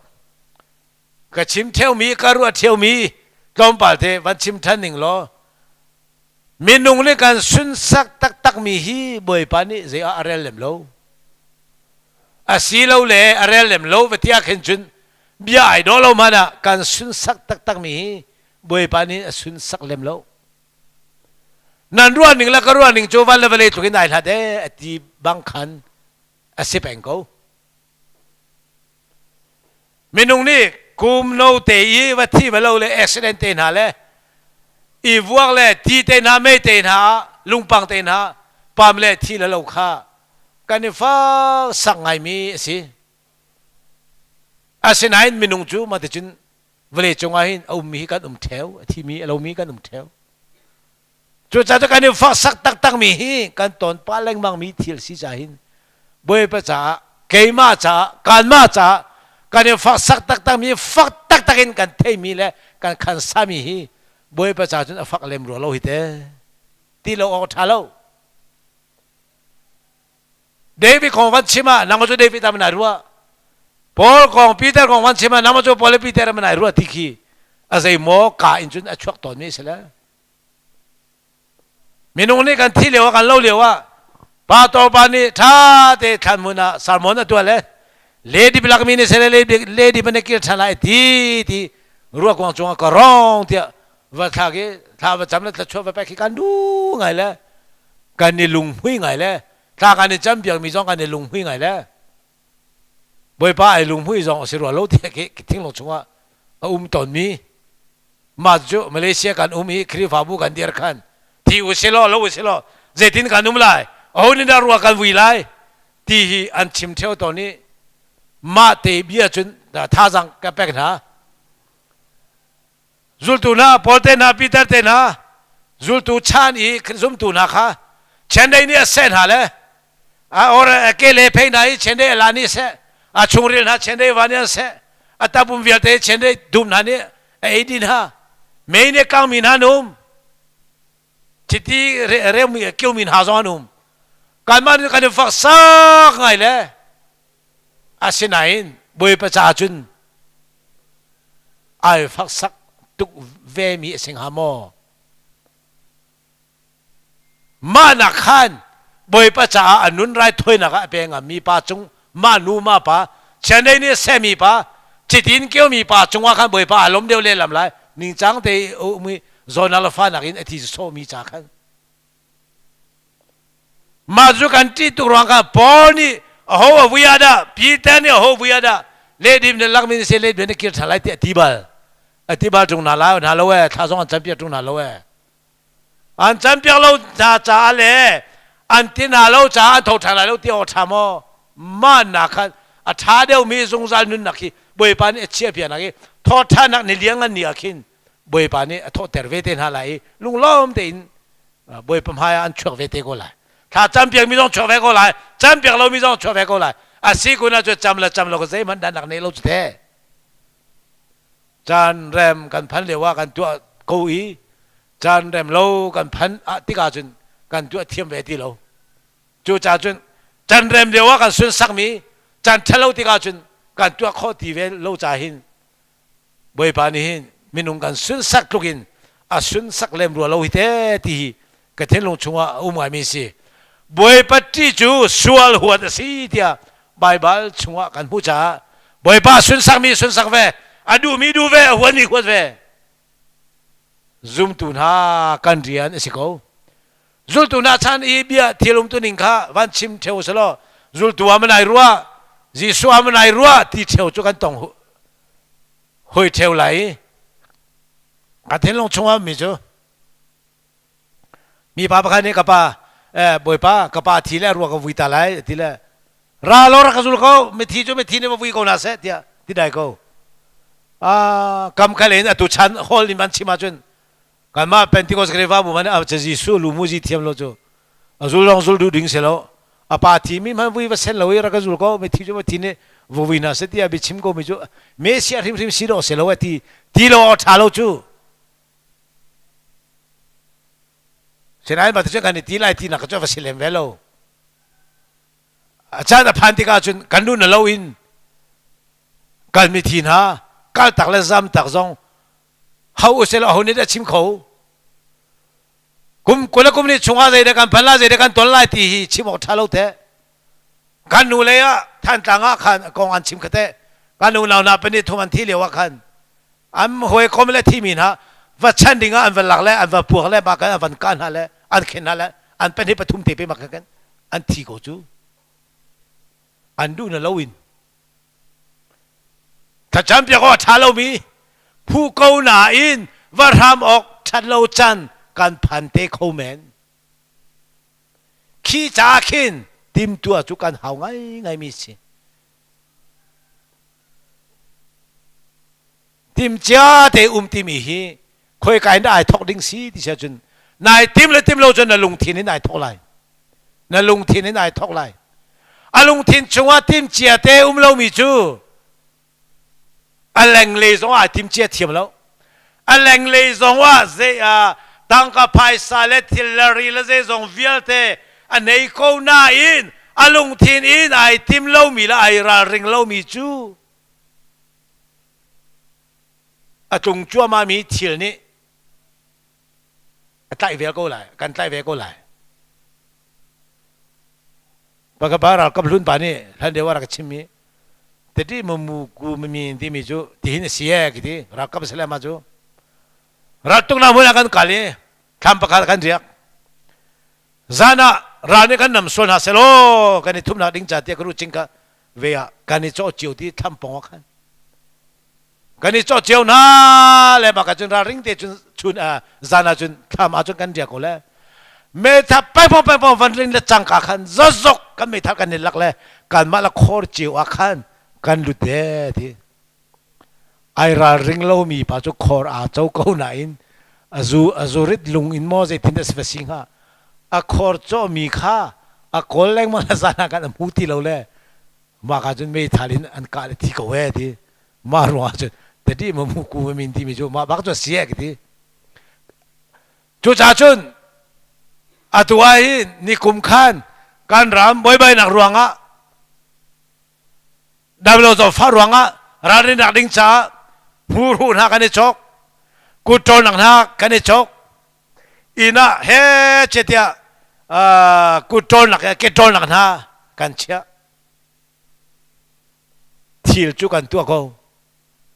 Ka chim ṭheumi, ka ruah ṭheumi tlawmpal te van chim ṭhan ning law minung nih kan sunsak taktakmi hi Bawipa nih zei ah a rel lem lo. Asilole a rel lem lo va ti ah khin cun bia ai dawh lo hmanh ah kan sunsak taktakmi hi Bawipa nih a sunsak lem lo. Nan ruah ning le ka ruah ning cu van le vawlei tluk in ai hlat ee a ti bang khan a si peng ko. Minung nih kum no te i va thi va lo le accident te hna le i vuak le ti te hna mei te hna lungpang te hna pam le thi le lo kha kan i fak sak ngaimi a si. Asinain minung cu mah ticun vawlei cungah hin a ummi hi kan um theo, a thimi a lomi kan um theo. Cucaah cu kan i faksak taktakmi hi kan ton pah lengmangmi thil si ca hin Bawipa caah keimah caah kanmah caah kan i faksak taktakmi fak taktak in kan theimi le kan khansami hi Bawipa caah cun a fak lem rua lo hi te ti lo awk ṭha lo. David kong van chim ah nang cu David ah man ai ruah. Paul kong Peter kong van chim ah nang cu Paul le Peter man ai ruah ti khi a zei maw ka in cun a chuak tawnmi a si le. Minung nih kan thi lio ah kan lo lio ah pastor pa nih ṭha te thlan hmun ah sermon a tuah le lady bilak mi nih sele lady ban kir ṭhan lai ti ti ruakuang cungah ka rong tiah va thlak i thla va cam le thluachuah va pek hi kan duh ngai le kan i lunghmui ngai le thla kan i cam piak mi zong kan i lunghmui ngai le Bawipa ai lunghmui zong a si rua lo tiah khi thinglung chungah a um tawnmi mah cu Malaysia kan um i Khrihfabu kan dir khan thi u si law lo u si law zeitin kan um lai aho nih dah rua kan vui lai ti hi an chim theo tawn i mah te bia cun thazaang ka pek hna Zultu hna, Paul te hna, Peter te hna, zultu chan i zumtu hna kha chendei nih a seh hna le a or ke le phei hna i chendei a la nih seh, a chungril hna chendei va nih an seh, a tapum vialte chendei dum hna nih a ei dih hna. Mei nih kangmi hna an um. Chiti reumi kiomi hna zong an um. Kanmah nih kan i fak sak ngai le Asinain Bawipa ca cun ai faksak tuk vemi a si hnga maw? Mah nak khan Bawipa caah a nun raithawinak ah a pe ngami pa cung mah nu mah pa chiandeih nih a sehmi pa citin keumi pa cungah khan Bawipa aa lawm deuh lehlam lai ningcang te um i zawnak le fahnak in a thi sawhmi ca khan Mah cu kan ṭih tuk ruang kha Paul nih aho a vui ah dah Peter nih aho vui ah dah lehdim le lakmi si lehdim na kir ṭhan lai tiah a ti bal. A ti bal ṭung hna lai hna lo ee thla zong an campiak ṭung hna lo ee. An campiak lo hna caah le an ti hna lo caah an tho ṭhan lai lo ti awk ṭha maw? Mah nak khan a ṭha deuhmi zungzal nunnak hi Bawipa nih a chiahpiaknak hi thawhṭhannak ni lianngan ni ah khin Bawipa nih a thawhter ve te hna lai i lunglawm tein Bawipa hmai ah an chuak ve te ko lai. Thla campiak mi zong chuak ve ko lai, campiak lomi zong chuak ve ko lai. A si kun ahcun cam le cam lo ka zeihmanh dannak nei lo cu te. Caan rem kan phan lio ah kan tuah ko i caan rem lo kan phan ah tikah cun kan tuah thiam ve ti lo. Cucaah cun can rem lio ah kan sunsak mi can ṭhalo tikah cun Kan tuah khawh ti ve lo ca hin Bawipa nih hin minung kan sunsak tluk in a sunsak lem rua lo hi te ti hi ka thinlung chungah a um ngaimi si. Bawipa ṭih cu sual huat a si tiah Baibal chungah kan hmuh caah Bawipa sunsakmi sunsak ve, a duhmi duh ve, a huatmi huat ve. Zumtu hna kan rian a si ko. Zultu hna chan i bia thil umtu ning kha van chim ṭheo selaw zultu ah manai ruah, Jesuh ah manai ruah ti ṭheo cu kan tong hoi ṭheo lai i ka thinlung chungah mi cu mipa pakhat nih ka pa eh, bawipa ka pa thi le rua ka vui ta lai ti le ra lo rak ka zul ko mithi cu mithi nih va vui ko na seh tiah ti dai ko. Ah, kam khal in atu chan hall in van chim ahcun kanmah Pentecost Khrihfabu man a Jesuh lu muzi thiam lo cu a zul lawng zul duh ding si lo. A pa thi mi hman vui va sen lo i rak ka zul ko, mithi cu mithi nih va vui hna seh tiah biachim ko mi cu Messiah hrimhrim si dawh si lo ti ti lo awk ṭha lo cu. Sinain mah cu kan i ti lai ti nak cu va si lem ve lo. A caan a phan tikah cun kan nu na lo in kal mithi hna kal tak le zam tak zong ho usel aho nih dah chim kho? Kum 20 le kum nih chungah zeidah kan phan lai, zeidah kan ton lai ti hi chim awk ṭha lo teh. Kan nu lei ah Thantlang ah khan kong an chim kha teh. Kan unau hna pahnih thum an thi lio ah khan an hawikom le thimi hna va chan ding ah an va lak le an va puak le mah kan an van kah hna le an khen hna le an pahnih pathum te pe mak kan an thi ko cu. An duh na lo in thlacam piak awk a ṭha lomi phu ko nain va hram awk ṭhat lo can kan phan te kho men. Khi ca khin timtuah cu kan hau ngaingaimi si. Timcia te um timi hi khoika in dah ai thawk ding si ti si ahcun nai tim le tim lo cun na lungthin in ai thawk lai, na lungthin in ai thawk lai. A lungthin chungah timcia te um lomi cu a lenglei zong ah ai timcia thiam lo. A lenglei zong ah zei ah tangka phaisa le thil le ri le zeizong vialte a nei ko nain a lungthin in ai tim lomi le ai ralring lomi cu a tlung cuahmahmi thil nih a tlaih ve ko lai, kan tlaih ve ko lai. Pakapa ralkap hlun pa nih hlan deuh ah rak chimmi teti mu ku mi timi cu tihin a si e kiti ralkap sile ma cu raltuk na hmun ah kan kal i thlam pakhat kan riak. Zan ah ral nih kan nam sual hna selaw kan i thumnak ding ca tiah ka ru cing ka ve ah kan i cawh cio ti thlam pong ah khan kan i cawh cio hna le mah ka cun ralring te cun chun zan ah cun thlam ah cun kan riak ko le meithal pengpong pengpong van ring le cangka khan zozok kan meithal kan i lak le kanmah la khor cio ah khan kan lut de ti. Ai ralring lomi pa cu khor aa co ko nain a zu a zurit lung in maw zeitin dah si va si hnga, a khor cawhmi kha a kawl lengmang le zan ah khan a hmu ti lo le mah ka cun meithal in an kah le thi ko ee ti. Mah ruangah cun tadi ma mu ku ma min timi cu mah bak cu a si ee ka ti. Cucaah cun atu ah hin nikum khan kan ram buaibainak ruangah damlo zawtfah ruangah ralrinnak ding caah hmurhu hna kan i cawk, kutṭawlnak hna kan i cawk, inn ah he tiah kutṭawlnak he keṭawlnak hna kan chiah. Thil cu kan tuah ko.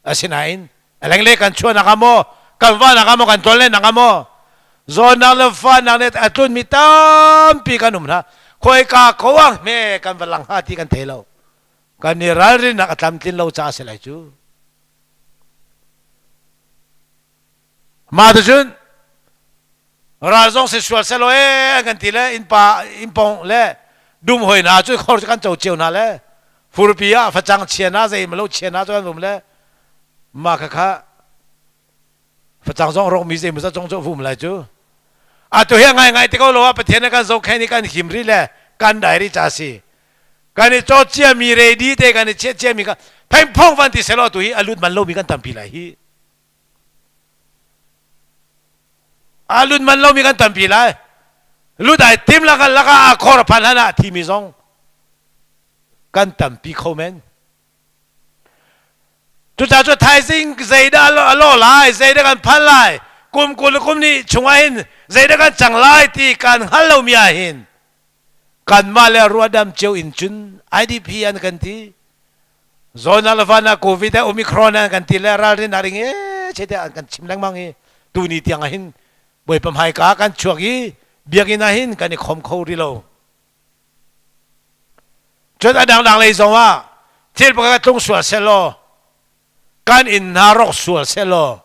Asinain a lenglei kan chuahnak ah maw, kan vahnak ah maw, kan tlonlennak ah maw, zawtnak le fahnak le a tlunmi tampi kan um hna. Khoika ko ah hme kan va lang hnga ti kan thei lo. Kan i ralrinnak a tlamtlin lo caah a si lai cu. Mah cun ral zong si sual selaw ee kan ti le innpa innpawng le dum hoi hna cu khor cu kan co cio hna le furpi ah facang chia na zei malo chia na cu kan um le mah kha kha facang zong rok mi zei maw zong cu vum lai cu. Atu hi ngai ngai te ko lo ah Pathian kan zohkhenh i kan him ri le kan dai ri cha si. Kan i cawt cia mi ready te kan i chiah cia mi ka phengphong van ti selaw tu hi a lut man lo mi kan tampi lai hi. A lut man lomi kan tampi lai. Lut ai tim laka laka a khor phan hlan ah thimi zong kan tampi kho men. Cucaah cu thaizing zeidah a lawh lai, zeidah kan phan lai, kum 20 le kum hnih chungah hin zeidah kan cang lai ti kan hngal lomi ah hin kanmah le ruahdam cio in cun IDP an kan ti. Zona le van ah COVID ah Omicron an kan ti le ralrin a ring e chete an kan chim lengmang i tuni tiang ah hin Bawipa hmaika kan chuak i biakinn ah hin kan i khom kho rih lo. Cun a dangdang lei zong ah thil pakhat tlung sual sehlaw kan inn hna rawk sual sehlaw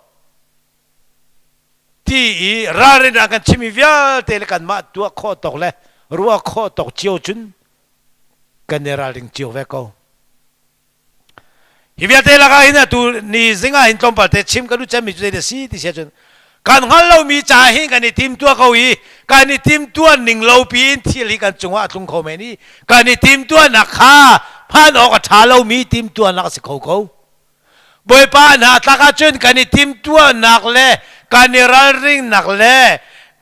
ti i ralrin ah kan chimmi vialte le kanmah tuah khawh tawk le ruah khawh tawk cio cun kan i ralring cio ve ko. Hi vialte lakah hin atu ni zing ah hin tlawmpal te chim ka duh cemmi cu zei si ti sia cun kan hngal lomi ca hin kan i timtuah ko i kan i timtuah ning lo piin thil hi kan cungah a tlung kho men i kan i timtuahnak kha hman awk a ṭha lomi timtuahnak a si kho ko. Bawipa hna tlak ahcun kan i timtuahnak le kan i ralringnak le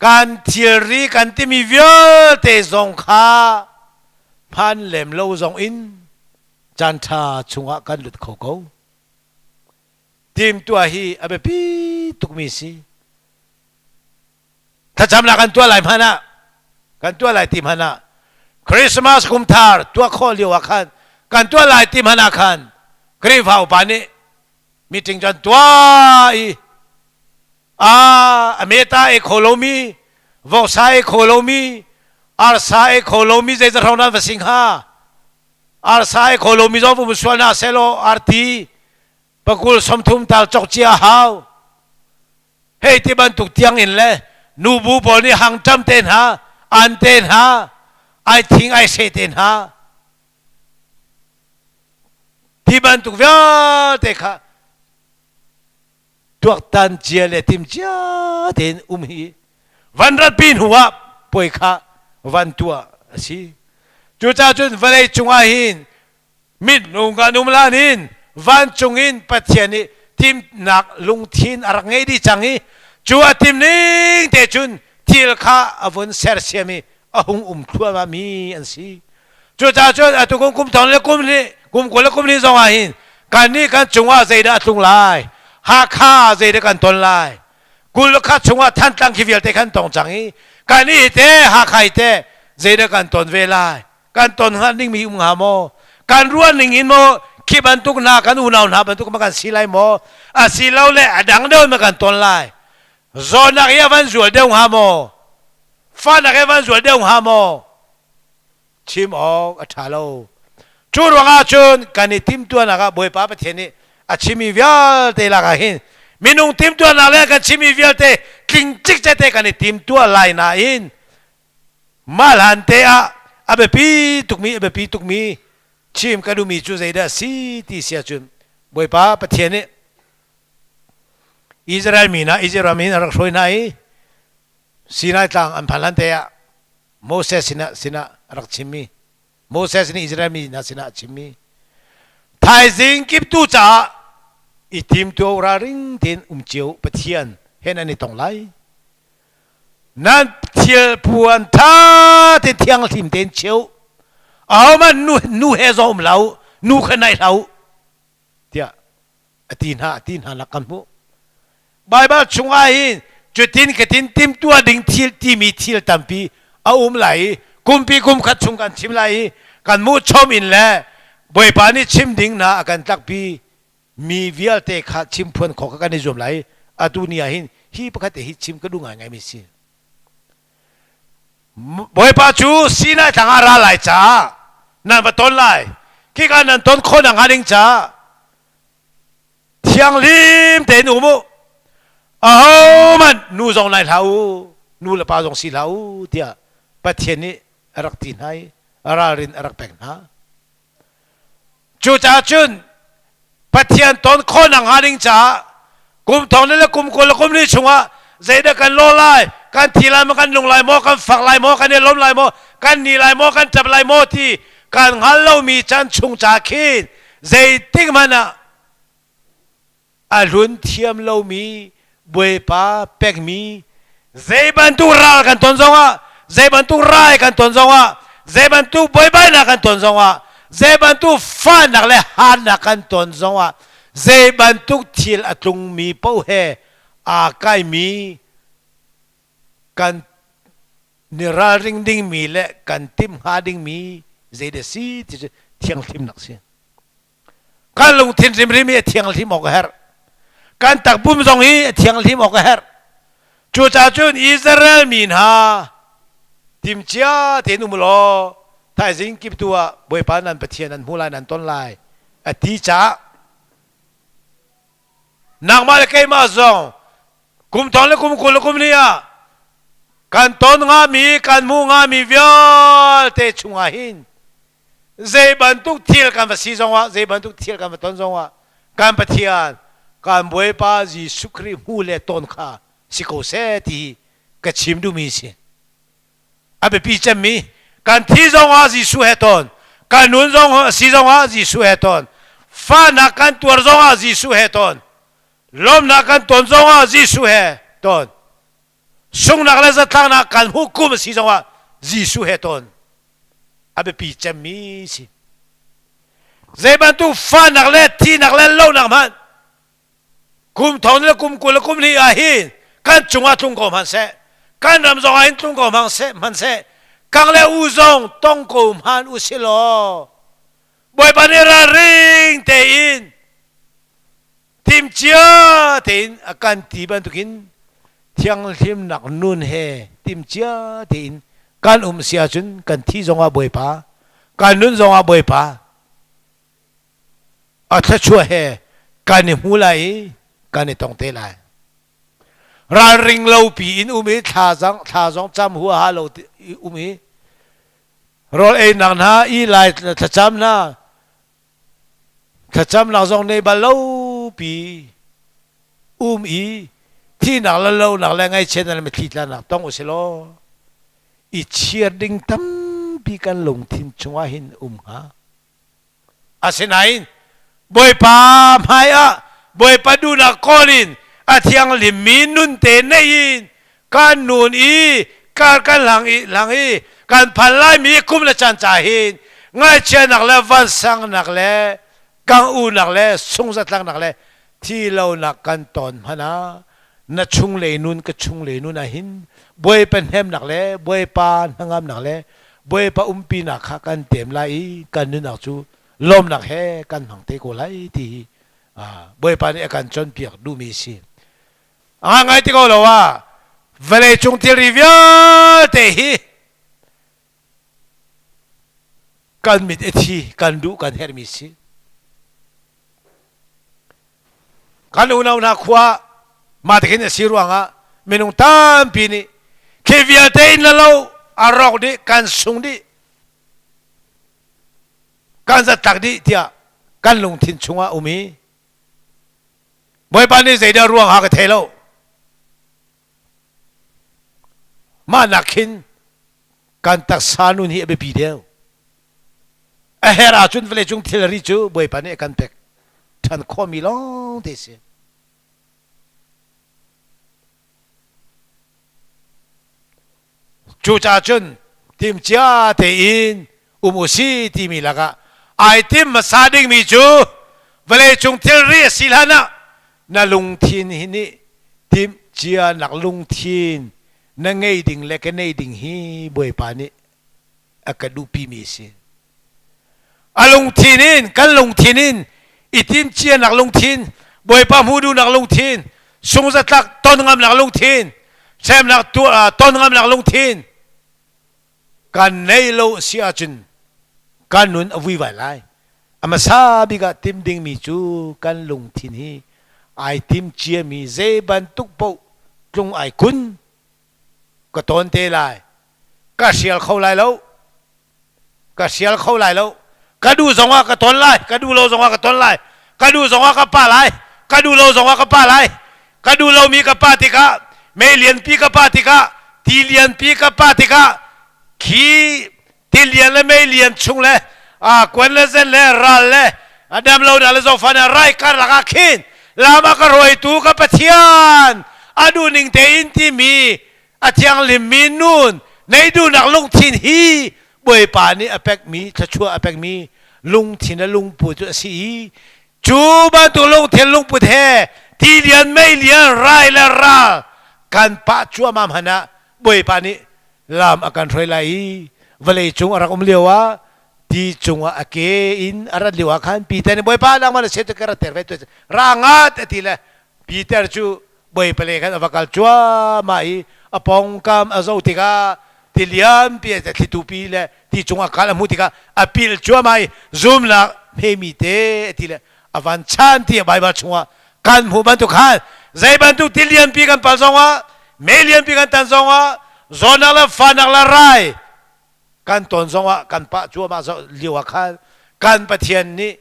kan thilri kan timi vialte zong kha hman lem lo zong in caan ṭha chungah kan lut kho ko. Timtuah hi a biapi tukmi si. Thlacamnak kan tuah lai hmanh ah, kan tuah lai ti hmanh ah, Christmas kum thar tuah khawh lio ah khan, kan tuah lai ti hmanh ah khan, Khrihfa upa nih meeting cu an tuah i a meta ei kho lomi, voksa ei kho lomi, arsa ei kho lomi zeizat hrawng nan va sing hnga? Arsa ei kho lomi zong vum sual hna sehlaw arti pakul 30 tal cok cia hau. Hei ti bantuk tiang in le nubu pawl nih hangṭam te hna, an te hna, ai thing ai she te hna. Ti bantuk vialte kha tuaktan cia le tim cia tein um hi van ratpi hnu ah puai kha van tuah a si. Cucaah cun vawlei cungah hin minung kan um lan in vancung in Pathian nih timnak lungthin a rak ngei dih cang i cu a tim ning te cun thil kha a vun sersiam i a hung um thluahmah mi an si. Cucaah cun atu kum kum thong le kum li kum 20 le kum li zong ah hin kannih kan cungah zeidah a tlung lai Hakha zeidah kan ton lai 20 kha chungah Thantlang khi vialte kan tong cang i kannih te Hakha hi te zeidah kan ton ve lai kan ton hnga ding mi um hnga maw kan ruah ning in maw khi bantuk hna kan unau hna bantuk ma kan si lai maw a si lo le a dang deuh ma kan ton lai zawnak hi a van zual deuh hnga maw fahnak hi a van zual deuh hnga maw chim awk a ṭha lo. Cu ruangah cun kan i timtuahnak ah Bawipa Pathian nih a chimmi vialte lakah hin minung timtuahnak le kan chimmi vialte tling cikcek te kan i timtuah lai nain mah hlan te ah a biapi tukmi a biapi tukmi chim ka duhmi cu zeidah a si ti si ahcun Bawipa Pathian nih Israel mi hna Israel mi a rak hruai hna i Sinai tlang an phan hlan te ah Moses sinah sinah a rak chimmi Moses nih Israel mi hna sinah a chimmi thaizing kiptu caah i tim tuah ralring tein um cio Pathian he nan i tong lai nan thil puan tha te thianghlim tein cheu ahohmanh nu nu he zong um hlah nu kha naih hlah tiah a ti hna a ti hna nak kan hmuh Baibal chungah hin cutin katin timtuah ding thil timi thil tampi a um lai i kumpi kum khat chung kan chim lai i kan muh chom in le Bawipa nih chim ding hna a kan tlakpi mi vialte kha chim phuan khawh kha kan i zuam lai atu ni ah hin hi pakhat te hi chim ka duh ngaingai mi si Bawipa cu Sinai tlang ah ra lai caah nan va ton lai khika nan ton khawh nak hnga ding caah thianghlim tein um u ahohmanh nu zong lai hlah u nu le pa zong si hlah u tiah Pathian nih a rak ti hna i ralrin a rak pek hna cucaah cun Pathian ton khawhnak hnga ding caah kum thong le kum 20 le kum li chungah zeidah kan lawh lai kan thi lai maw kan nung lai maw kan fak lai maw kan i lawm lai maw kan ni lai maw kan ṭap lai maw ti kan hngal lomi chan chung ca khin zeitik hmanh ah a hlun thiam lomi Bawipa pekmi zei bantuk ral kan ton zongah zei bantuk rai kan ton zongah zei bantuk buaibainak kan ton zongah zei bantuk fahnak le harnak kan ton zongah. Zei bantuk thil a tlungmi paoh he aa kaimi kan ni ralring dingmi le kan timh hnga dingmi zeidah si ti cu thianghlimnak si. Kan lungthin hrimhrim hi a thianghlim awk a herh. Kan takpum zong hi a thianghlim awk a herh. Cucaah cun Israel mi hna timcia tein um law thaizing kip tu ah Bawipa nan Pathian nan hmu lai nan ton lai a ti caah nangmah le keimah zong kum thong le kum 20 le kum li ah kan ton ngami kan hmu ngami vialte chungah hin zei bantuk thil kan va si zongah zei bantuk thil kan va ton zongah kan Pathian kan Bawipa Jesuh Khrih hmu le ton kha si ko seh ti ka chim duhmi si. A biapi cemmi kan thi zongah Jesuh he ton, kan nun zong si zongah Jesuh he ton, fahnak kan tuar zongah Jesuh he ton, lawmnak kan ton zongah Jesuh he ton, sunghnak le zatlaknak kan hmuh kum a si zongah Jesuh he ton a biapi cemmi si. Zei bantuk fahnak le thihnak le lohnak hmanh kum thong le kum 20 le kum li ah hin kan cungah tlung ko hmanh seh, kan ram zong ah hin tlung ko hmang seh hmanh seh, kang le u zong tong ko hmanh u si law Bawipa nih ralring tein timcia tein a kan ti bantukin thianghlimnak nun he timcia tein kan um si ahcun kan thi zongah Bawipa kan nun zongah Bawipa a thluachuah he kan i hmu lai i kan i tong te lai. Ralring lo pi in um i thla zang thla zong cam huaha lo um i rawl einak hna i lai thlacam hna Thlacamnak zong nei bal lo pi um i thihnak le lonak le ngaihchiatnak le mitthli tlanak tong usih law i chir ding tampi kan lungthin chungah hin um hnga. Asinain Bawipa hmai ah Bawipa duhnak kawl in a thianghlimmi nun te nei in kan nun i kar kan hlang i hlang i kan phan laimi kum le caan ca hin ngaihchiatnak le vansangnak le kang unak le sungzatlaknak le thi lonak kan ton hmanh ah na chunglei nun ka chunglei nun ah hin Bawipa hnemnak le Bawipa hnangamnak le Bawipa umpinak kha kan tem lai i kan nunnak cu lawmnak he kan hmang te ko lai ti hi Bawipa nih a kan cawnpiak duhmi a si. A ngai ti ko lo ah vawlei cung thilri vialte hi kan mit a thi kan duh kan herhmi si. Kan unau hna khua mah tikin a si ruangah minung tampi nih khi vialte in la lo a rawk dih kan sung dih kan zatlak dih tiah kan lungthin chungah um i Bawipa nih zeidah ruang ha ka thei lo. Mah nak khin kan taksa nun hi a biapi deuh. A her ahcun vawleicung thilri cu Bawipa nih a kan pek ṭhan khawhmi lawng te si. Cucaah cun timcia tein um u si timi lakah ai tim hmasa dingmi cu vawleicung thilri a si hlan ah na lungthin hi nih timhcia nak lungthin na ngei ding le ka nei ding hi Bawipa nih a ka duhpimi a si. A lungthin in kan lungthin in i timhcianak lungthin Bawipa hmuh duhnak lungthin sungzatlak ton ngamnak lungthin hremnak ton ngamnak lungthin kan nei lo si ahcun kan nun a vuivai lai. A hmasa bik ah tim dingmi cu kan lungthin hi ai tim ciami zei bantuk paoh tlung ai kun ka tawn te lai ka hrial kho lai lo ka hrial kho lai lo ka duh zongah ka ton lai ka duh lo zongah ka ton lai ka duh zongah ka pa lai ka duh lo zongah ka pa lai ka duh lomi ka pa tikah mei lianpi ka pa tikah ti lianpi ka pa tikah khi tilian le mei lian chung le kuan le zen le ral le dam lo na le zofa na rai karlak ah khin lama ka rawitu ka Pathian a duhning tein timi a thianghlimmi nun nei duhnak lungthin hi Bawipa nih a pekmi thluachuah a pekmi lungthin le lungput cu a si i. Cu bantuk lungthin lungput he ti lian mei lian rai le ral kan pah cuahmah hmanh ah Bawipa nih lam a kan hruai lai i vawlei cung a rak um lio ah ti cungah a ke in a rat lio ah khan Peter nih Bawipa nangmah na set ka rat ter ve tu ra ngat a ti le Peter cu Bawipa le khan a va kal cuahmah i a pawngkam a zoh tikah tilianpi thlitu pi le ti cung a kal a hmuh tikah a pil cuahmah i zumnak hmemi te a ti le a van chan ti Baibal chungah kan hmuh bantuk khan zei bantuk tilianpi kan pal zongah mei lianpi kan tan zongah zawtnak le fahnak le rai kan ton zongah kan pah cuahmah lio ah khan kan Pathian nih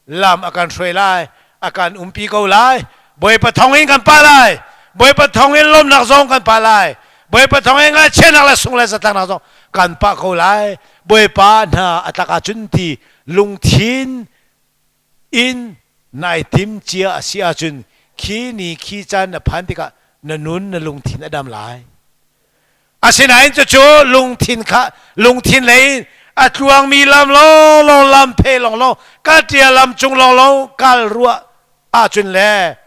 lam a kan hruai lai a kan umpi ko lai. Bawipa thawngin kan pah lai. Bawipa thawngin lawmnak zong kan pah lai. Bawipa thawngin ngaihchiatnak le sung le zatlaknak zong kan pah ko lai. Bawipa hna a tlak ahcun ti lungthin in nai tim cia a si ahcun khi ni khi caan na phan tikah na nun na lungthin a dam lai. Asinain cucu lungthin kha lungthin lei in a tluangmi lam lawnglawng lam phe lawnglawng ka ṭia lam cung lawnglawng kal ruah ahcun le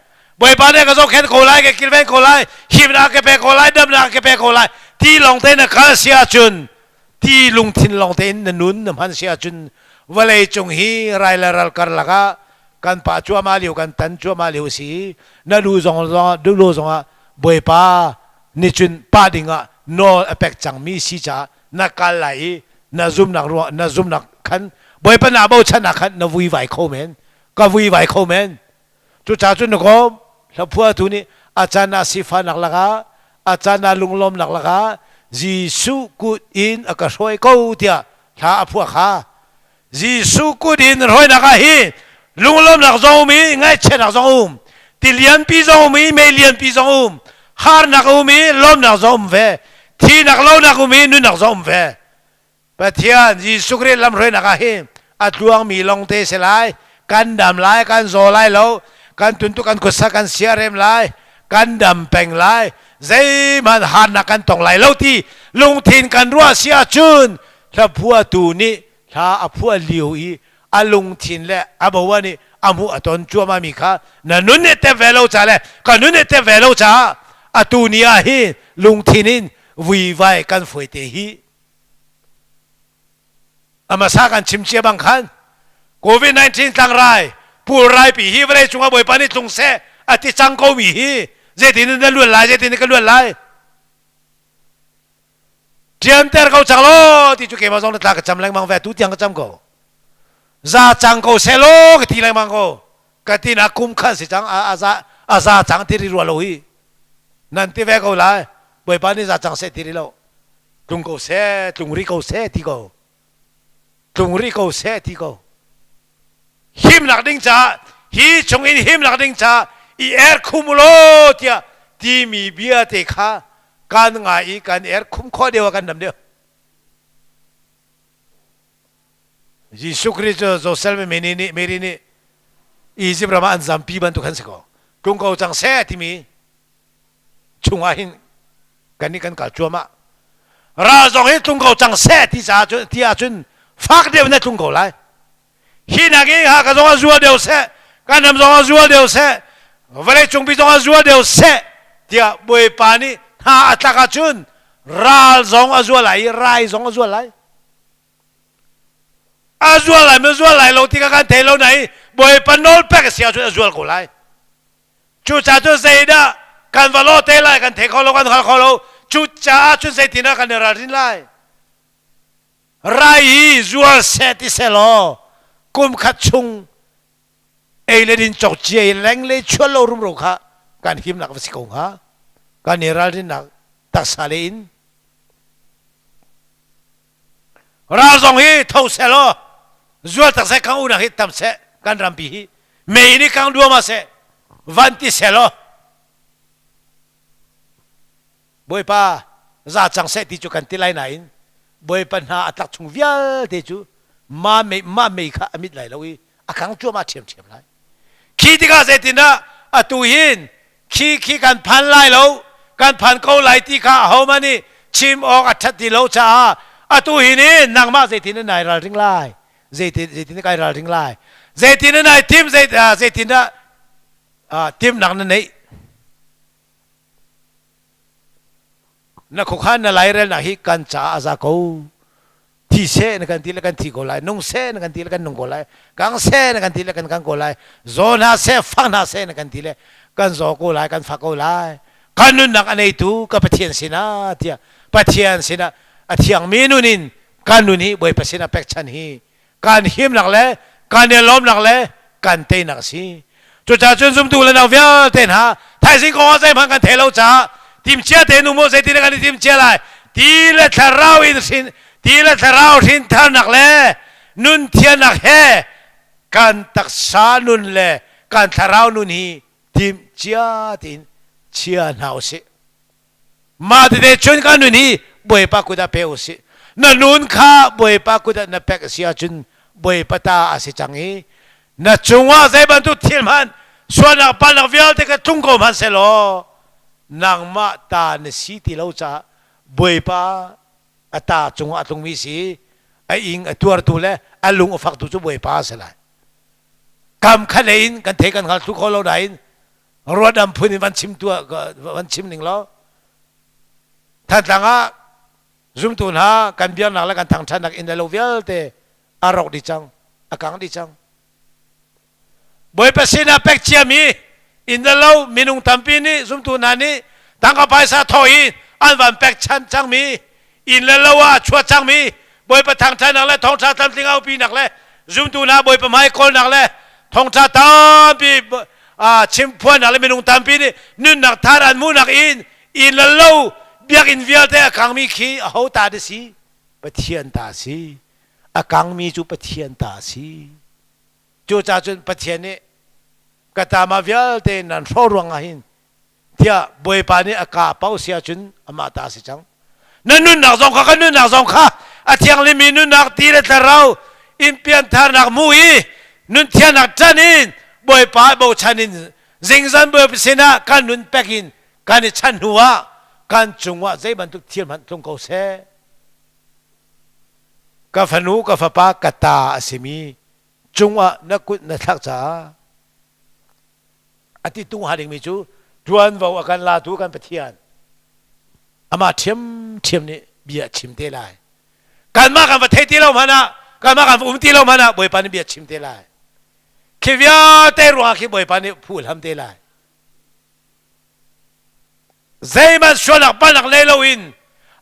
Bawipa nih ka zohkhenh ko lai, ka kilven ko lai, himnak ka pek ko lai, damnak ka pek ko lai ti lawng tein na kal si ahcun ti lungthin lawng tein na nun na hman si ahcun vawlei cung hi rai le ral karlak ah kan pa cuahmah lio kan tan cuahmah lio si na lu zong zong duh lo zongah Bawipa nicun pa dingah nawl a pek cangmi si caah na kal lai i na zumnak ruah na zumnak khan Bawipa na bochan ah khan na vuivai kho men, ka vuivai kho men. Cucaah cun na kom hlaphuatu nih a caan ah sifahnak lakah, a caan ah lunglawmnak lakah Jesuh kut in a ka hruai ko tiah hla a phuah kha. Jesuh kut in rawinak ah hi lunglawmnak zong um i ngaihchiatnak zong um, ti lianpi zong um i mei lianpi zong um, harnak um i lawmnak zong um ve, thihnak lonak um i nunnak zong um ve. Pathian Jesuh Khrih lamhruainak ah hi a tluangmi longte si lai, kan dam lai, kan zaw lai lo, kan tuntuk kan khuasa kan siarem lai, kan dam peng lai, zeihmanh harnak kan tong lai lo ti lungthin kan ruah si ahcun hlaphuahtu nih hla a phuah lio i a lungthin le a boa nih a hmuh a ton cuahmahmi kha na nun nih tep ve lo ca le ka nun nih tep ve lo caah atu ni ah hin lungthin in vuivai kan fuai te hi. A hmasa kan chim cia bang khan COVID-19 tlangrai pulrai pi hi vawlei cungah Bawipa nih tlung seh a ti cang ko mi hi zeitin in na luan lai, zeitin in ka luan lai? Ṭianter ko cang law ti cu keimah zong na tla ka cam lengmang ve, tu tiang ka cam ko. Za cang ko seh law ka ti lengmang ko. Ka ti nak kum khan si cang, a za a za cang ti ri rua lo hi. Nan ti ve ko lai. Bawipa nih za cang seh ti ri lo. Tlung ko seh, tlung rih ko seh ti ko. Tlung rih ko seh ti ko. Himnak ding caah, hi chungin himnak ding caah i er khum law tiah timi bia te kha kan ngai i kan er khum khawh deuh ah kan dam deuh. Jesuh Khrih cu Joseph le Mary nih Mary nih Egypt ram ah an zampi bantuk an si ko. Tlung ko cang seh timi chungah hin kan nih kan kal cuahmah. Ral zong hi tlung ko cang seh ti caah cun ti ahcun fak deuh na tlung ko lai. Hi nak i ha ka zong ah zual deuh seh, kan ram zong ah zual deuh seh, vawlei cungpi zong ah zual deuh seh tiah Bawipa nih hna a tlak ahcun ral zong a zual lai i rai zong a zual lai. A zual lai maw zual lai lo ti kha kan thei lo nain Bawipa nawl pek a si ahcun a zual ko lai. Cucaah cun zeidah kan va lawh te lai kan thei kho lo, kan hngal kho lo. Cucaah cun zeitindah kan i ralrin lai? Rai hi zual seh ti selaw kum khat chung ei le din cawk cia i leng le chual lo rumro kha kan himnak va si ko hnga. Kan i ralrinnak taksa le in ral zong hi tho selaw zual tak seh kang unak hi tam seh kan rampi hi mei nih kang duama seh van ti selaw Bawipa za cang seh ti cu kan ti lai nain Bawipa hna a tlak chung vialte cu ma mei ma mei kha a mit lai lo i a kang cuahmah ṭhiamṭhiam lai. Khi tikah zeitindah atu hin khi khi kan phan lai lo, kan phan ko lai ti kha ahohmanh nih chim awk a ṭhat ti lo caah atu hin hin nangmah zeitin nai ralring lai, zeitin zeitin kai ralring lai. Zeitin na nai tim zeitindah timnak na neih? Na khuakhan na lairelnak hi kan caah a za ko. Thi seh na kan ti le kan thi ko lai, nung seh na kan ti le kan nung ko lai, kang seh na kan ti le kan kang ko lai, zaw hna seh, fak hna seh na kan ti le kan zaw ko lai, kan fak ko lai. Kan nunnak a neitu ka Pathian sinah tiah Pathian sinah a thiangmi nun in kan nun hi Bawipa sinah pekchan hi kan himnak le kan i lawmnak le kan teinak a si. Cucaah cun zumtu le nau vialte hna thaizing kong ah zeihmanh kan thei lo caah timcia te nu maw zeitin kan i timcia lai ti le thlarau in hrin ti le thlarau hrin tharnak le nun thiannak he kan taksa nun le kan thlarau nun hi timcia tiin chia hna usih. Mah tete cun kan nun hi Bawipa kut ah pe usih. Na nun kha Bawipa kut ah na pek a si ahcun Bawipa ta a si cang i na cungah zei bantuk thil hmanh sualnak palnak vialte ka tlung ko hmanh sehlaw nangmah ta na si ti lo caah Bawipa a ta cungah a tlungmi si a ing a tuartu le a lung a faktu cu Bawipa a si lai. Kam khat lei in kan thei kan hngal thlu kho lo nain ruahdam phun in van chim tuah van chim ning law Thantlang ah zumtu hna kan biaknak le kan thangṭhatnak inn le lo vialte a rawk dih cang a kang dih cang Bawipa sinah pek ciami inn le lo minung tampi nih zumtu hna nih tangka phaisa thawh i an van pek chan cangmi inn le lo ah a chuah cangmi Bawipa thangṭhatnak le thawngṭha tlamtling aupinak le zumtu hna Bawipa hmai kawlnak le thawngṭha tampi chimphuannak le minung tampi nih nunnak thar an hmuhnak in inn le lo biakinn vialte a kangmi khi aho ta dah si? Pathian ta si. A kangmi cu Pathian ta si. Cucaah cun Pathian nih ka tama vialte nan hrawh ruangah hin tiah Bawipa nih a ka pau si ahcun amah ta a si cang. Na nunnak zong kha kan nunnak zong kha a thianglimi nunnak ti le thlarau in piantharnak mu i nun thiannak ṭan in Bawipa bochan in zingzan Bawipa sinah kan nun pek in kan i chan hnu ah kan cungah zei bantuk thil hmanh tlung ko seh. Ka fanu ka fapa ka ta a simi cungah na kut na thlak caah a ti tung hnga dingmi cu ṭuanvo a kan latu kan Pathian amah ṭhiamṭhiam nih bia a chim te lai. Kanmah kan va thei ti lo hmanh ah kanmah kan va um ti lo hmanh ah Bawipa nih bia chim te lai. Khi vialte ruangah khi Bawipa nih phuhlam te lai. Zeihmanh sualnak palnak nei loin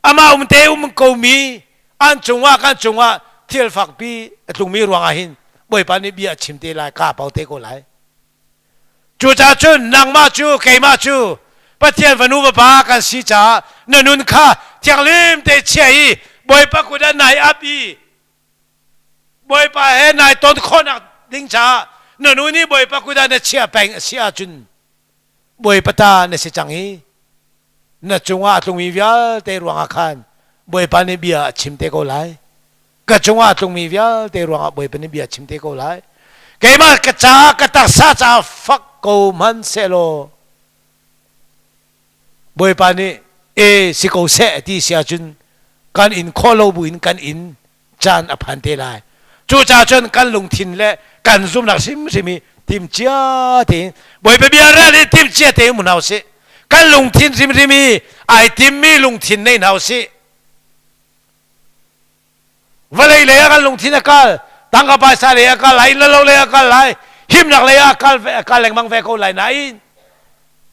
amah um te um komi an cungah kan cungah thil fakpi a tlungmi ruangah hin Bawipa nih bia a chim te lai ka pau te ko lai. Cucaah cun nangmah cu keimah cu Pathian fanu vapa kan si caah na nun kha thianghlim te chia i Bawipa kut ah nai ap i Bawipa he nai ton khawhnak ding caah na nu nih Bawipa kut ah na chia peng a si ahcun Bawipa ta na si cang i na cungah a tlungmi vialte ruangah khan Bawipa nih bia a chim te ko lai. Ka cungah a tlungmi vialte ruangah Bawipa nih bia a chim te ko lai. Keimah ka caah ka taksa caah fak ko hmanh sehlaw Bawipa nih e si ko seh ti si ahcun kan in khawh lo buin kan in caan a phan te lai. Cucaah cun kan lungthin le kan zumhnak hrimhrim hi timcia tein Bawipa bia rel hi timcia tein um hna usih. Kan lungthin hrimhrim hi ai timmi lungthin nei hna usih. Vawlei lei ah kan lungthin a kal, tangka paisa lei ah a kal lai, inn le lo lei ah a kal lai, himnak lei ah a kal, a kal lengmang ve ko lai nain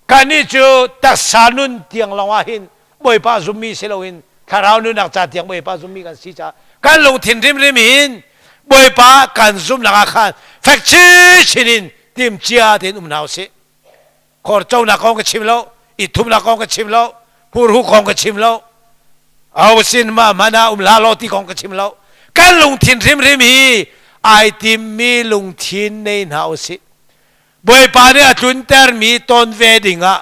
kannih cu taksa nun tiang lawng ah hin Bawipa zummi si loin thlarau nunnak ca tiang Bawipa zummi kan si caah kan lungthin rimrim in Bawipa kan zumnak ah khan fek chinchin in timcia tein um hna usih. Khorconak kong ka chim lo, i thumnak kong ka chim lo, hurhu kong ka chim lo, aho sin ma hmanh ah um hlah law ti kong ka chim lo. Kan lungthin hrimhrim hi ai timmi lungthin nei hna usih. Bawipa nih a tluntermi ton ve dingah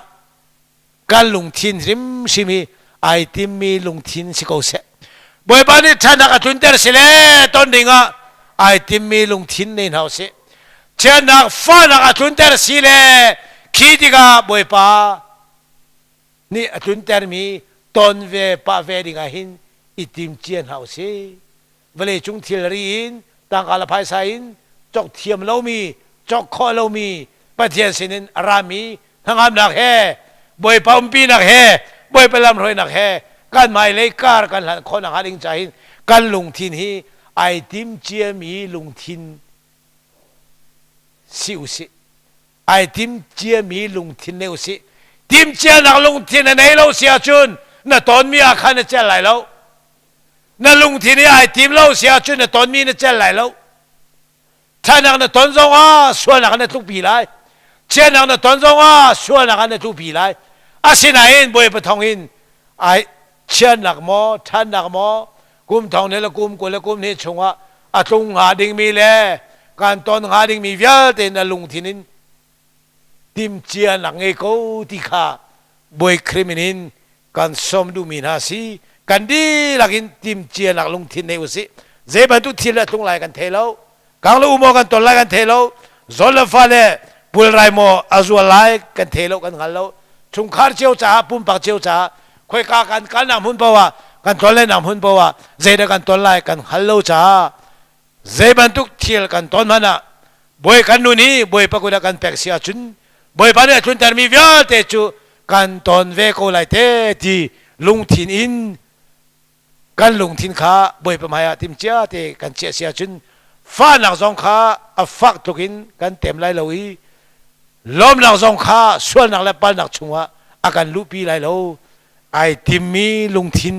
kan lungthin hrimhrim hi ai timmi lungthin si ko seh. Bawipa nih ṭhatnak a tlunter si le ton dingah ai timmi lungthin nei hna usih. Thiannak fahnak a tlunter si le khi tikah Bawipa nih a tluntermi ton ve pah ve dingah hin i tim cia hna usih. Vawleicung thilri in tangka le phaisa in cawk thiam lomi, cawk khawh lomi Pathian sinin a rami hnangamnak he, Bawipa umpinak he, Bawipa lamhruainak he kan hmailei kar kan hlan khawh nakhnga ding ca hin kan lungthin hi ai tim ciami lungthin si usih. Ai tim ciami lungthin nei usih. Timcianak lungthin a nei lo si ahcun na tonmi ah khan na cel lai lo. Na lungthin i ai tim lo si ahcun na tonmi na cel lai lo. Ṭhanak na ton zongah sualnak ah na tlukpi lai. Chiatnak na ton zongah sualnak ah na tlukpi lai. Asinain Bawipa thawng in ai chiatnak maw, ṭhatnak maw, kum thong le kum 20 le kum hnih chungah a tlung hnga dingmi le kan ton hnga dingmi vialte na lungthin in timhcianak ngei ko ti kha Bawi Khrih min in kan sawm duhmi hna si. Kan dihlak in timhcianak lungthin nei usih. Zei bantuk thil a tlung lai kan thei lo. Kang le u maw kan ton lai kan thei lo. Zawn le fale pulrai maw a zual lai kan thei lo, kan hngal lo. Chungkhar cio caah, pumpak cio caah, khoika kan kalnak hmun paoh ah, kan tlonlennak hmun paoh ah zeidah kan ton lai kan hngal lo caah zei bantuk thil kan ton hmanh ah Bawi kan nun hi Bawipa kut ah kan pek si ahcun Bawipa nih a tluntermi vialte cu kan ton ve ko lai te ti lungthin in kan lungthin kha Bawipa hmai ah timcia te kan chiah si ahcun fahnak zong kha a fak tluk in kan tem lai lo i lawmnak zong kha sualnak le palnak chungah a kan luhpi lai lo. Ai timmi lungthin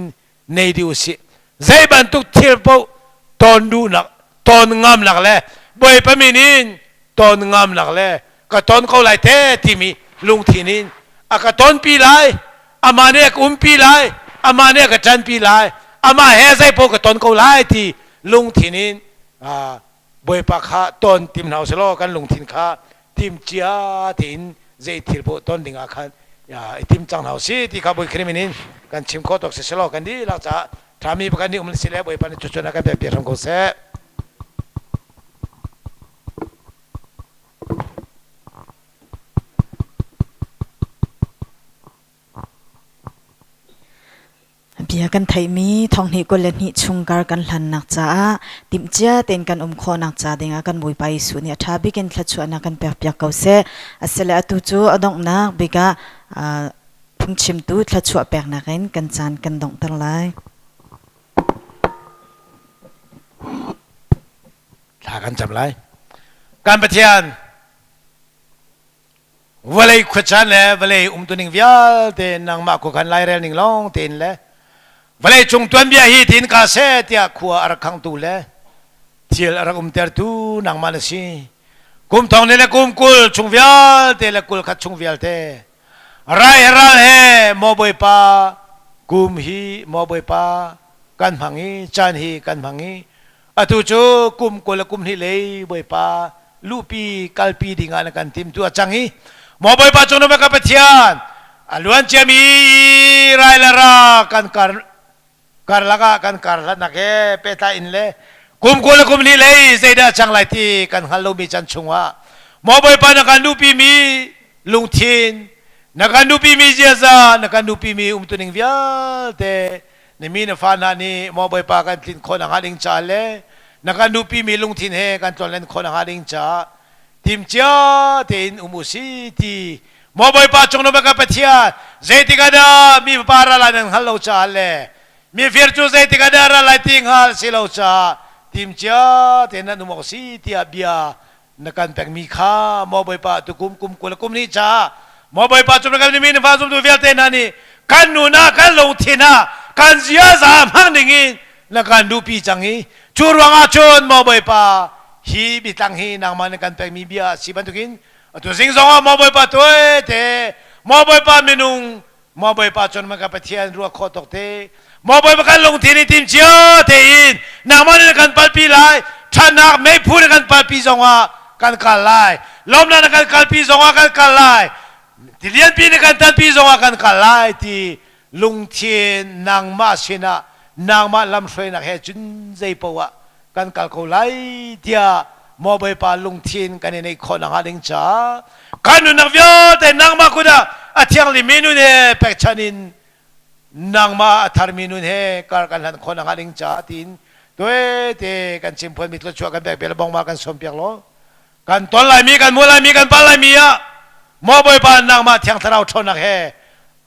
nei dih usih. Zei bantuk thil paoh ton duhnak, ton ngamnak le Bawipa min in ton ngamnak le ka ton ko lai te timi lungthin in a ka tonpi lai, amah nih a ka umpi lai, amah nih a ka ṭanpi lai, amah he zei paoh ka ton ko lai ti lungthin in Bawipa kha ton tim hna usih law kan lungthin kha tim cia tein zei thil paoh ton ding ah khan i tim cang hna usih ti kha Bawi Khrih min in kan chim khawh tawk si selaw kan dihlak caah ṭhami pakhat nih um si le Bawipa nih cucun a kan pek piak hram ko seh. Bia kan theihmi thonghnih 22 chung kar kan hlannak caah timhcia tein kan um khawhnak ca dingah kan Bawipa Jesuh nih a ṭha bik in thluachuahnak kan pekpiak ko seh. Asile atu cu a donghnak bik ah phungchimtu thluachuah peknak in kan caan kan donghter lai. Thla kan cam lai. Kan Pathian, Vawlei khuacaan le vawlei umtuning vialte nangmah khuakhan lairel ning lawng tein le vawlei cung tuanbia hi tin ka seh tiah khua a rak khangtu le thil a rak umtertu nangmah na si. Kum thong le kum 20 chung vialte le 21 chung vialte rai he ral he maw Bawipa kum hi maw Bawipa kan hmang i caan hi kan hmang i Atu cu kum 20 le kum hnih lei Bawipa luhpi kalpi dingah na kan tim tu a cang i maw Bawipa cung na ka Pathian a luan ciami rai le ra kan kar karlak ah kan karhlatnak he pehtlai in le kum 20 le kum hnih lei zeidah cang lai ti kan hngal lomi chan chungah maw Bawipa na kan luhpi mi lungthin na kan luhpi mi ziaza na kan luhpi mi umtuning vialte Na mi na fa hna nih maw Bawipa kan tlin khawh nakhnga ding caah le na kan duhpimi lungthin he kan tlonlen khawh nakhnga ding caah timcia tein um u si ti maw Bawipa cung na ka Pathian zeitik ah dah mi fapa ra lai nan hngal lo caah le mifir cu zeitik ah dah ra lai ti hngal si lo caah timcia tein nan um awk si tiah bia na kan pekmi kha maw Bawipa tukum kum 20 le kum hnih caah maw Bawipa cu kan mi na fa zumtu vialte hna nih kan nun ah kan lungthin ah kan ziaza hmang ding in na kan duhpi cang i cu ruangah cun maw Bawipa hi biatlang hi nangmah na kan pekmi bia si bantukin atu zing zongah maw Bawipa tuai te maw Bawipa minung Maw Bawipa cun man ka Pathian ruah khawh tawk te Maw Bawipa kan lungthin i tim cio tein nangmah nih na kan palpi lai ṭhatnak meiphu na kan palpi zongah kan kal lai lawmnak na kan kalpi zongah kan kal lai tilianpi na kan tanpi zongah kan kal lai ti lungthin nangmah sinah nangmah lamhruainak he cun zei poah kan kal ko lai tiah maw Bawipa lungthin kan i neih khawh nakhnga ding caah kan nunnak vialte nangmah kut ah a thianghlimmi nun he pekchanh in nangmah a tharmi nun he kar kan hlan khawh nakhnga ding caah tiin. Tuete kan chim phuan mi thluachuah kan pek bel bong ma kan som piak lo. Kan ton lai mi kan mu lai mi kan pal lai mi ah maw Bawipa nangmah Thiang Thlarau ṭhawnnak he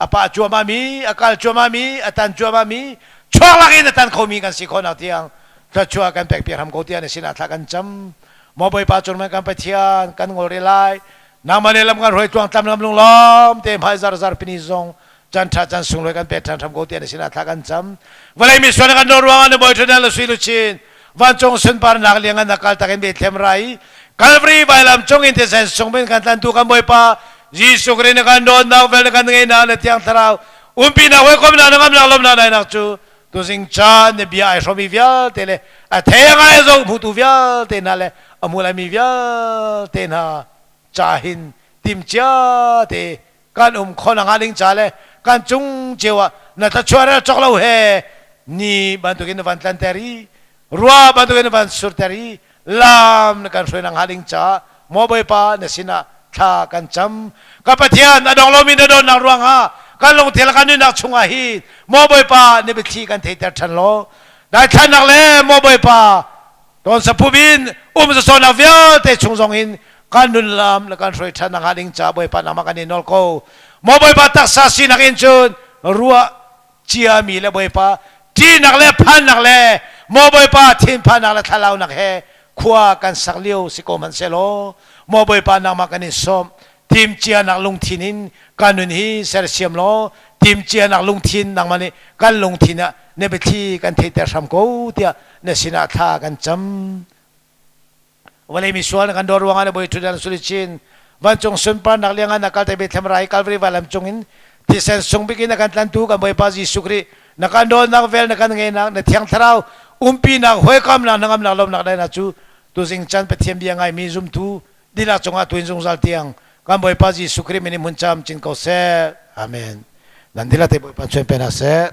a pah cuahmah mi, a kal cuahmah mi, a tan cuahmah mi, chuak lak in a tan khomi kan si khawhnak tiang thluachuah kan pek piak hram ko tiah na sinah thla kan cam. Maw Bawipa cun kan Pathian kan ngol rih lai. Nangmah le lam kan hruai tluang tlam lam lunglawm te hmai zar zar pini zong chan ṭha chan sunglawi kan pek ṭhan hram ko tiah na sinah thla kan cam. Vawlei mi sual kan do ruangah na bawi ṭhadan le sui luchin vancung sunparnak liangan na kal tak in Bethlehem rai Calvary vailam cung in thisen sung bin kan tlantu kan Bawipa Jesuh Khrih na kan dawtnak vel na kan ngeihnak na thiang thlarau umpinak hawikomnak na ngamnak lawmnak nainak cu tuzing caan na bia ai hrawmi vialte le a thei a ngai a zoh hmutu vialte hna le a hmu laimi vialte hna ca hin timcia te kan um kho na hnga ding ca le kan cung cio ah na thluachuah rel cawk lo he ni bantukin na van tlanter i rua bantukin na van surter i lam na kan hruai na hnga ding caah maw Bawipa na sinah thla kan cam. Ka Pathian, a dong lomi na dawtnak ruangah kan lungthil kan nunnak chungah hi maw Bawipa na biathli kan theiter ṭhan law daithlannak le maw Bawipa Tawn saphup in um zasawnnak vialte chung zong in kan nun lam le kan hruai ṭhan hnga ding ca Bawipa nangmah kan i nawl ko. Maw Bawipa taksa sinak in cun ruah ciami le Bawipa ṭihnak le phannak le maw Bawipa thinphannak le thlalaunak he khua kan sak lio si ko hmanhsehlaw maw Bawipa nangmah kan in sawm. Timcianak lungthin in kan nun hi sersiam law timcianak lungthin nangmah nih kan lungthin ah na biathli kan theihter hram ko tiah na sinah thla kan cam. Vawlei mi sual na kan dawt ruangah na bawi ṭhutdan suri chin vancung sunparnak liangan na kalte Bethlehem rai Calvary vailam cungin thisen sung bik in na kan tlantu kan Bawipa Jesuh Khrih na kan dawtnak vel na kan ngeihnak na thiang thlarau umpinak hawikomnak hnangamnak lawmnak daihnak cu tuzing chan Pathian bia ngaimi zumtu dihlak cungah tuin zungzal tiang kan Bawipa Jesuh Khrih min in hmun cam cin ko seh. Amen. Nan dihlak te Bawipa chuan pe hna seh.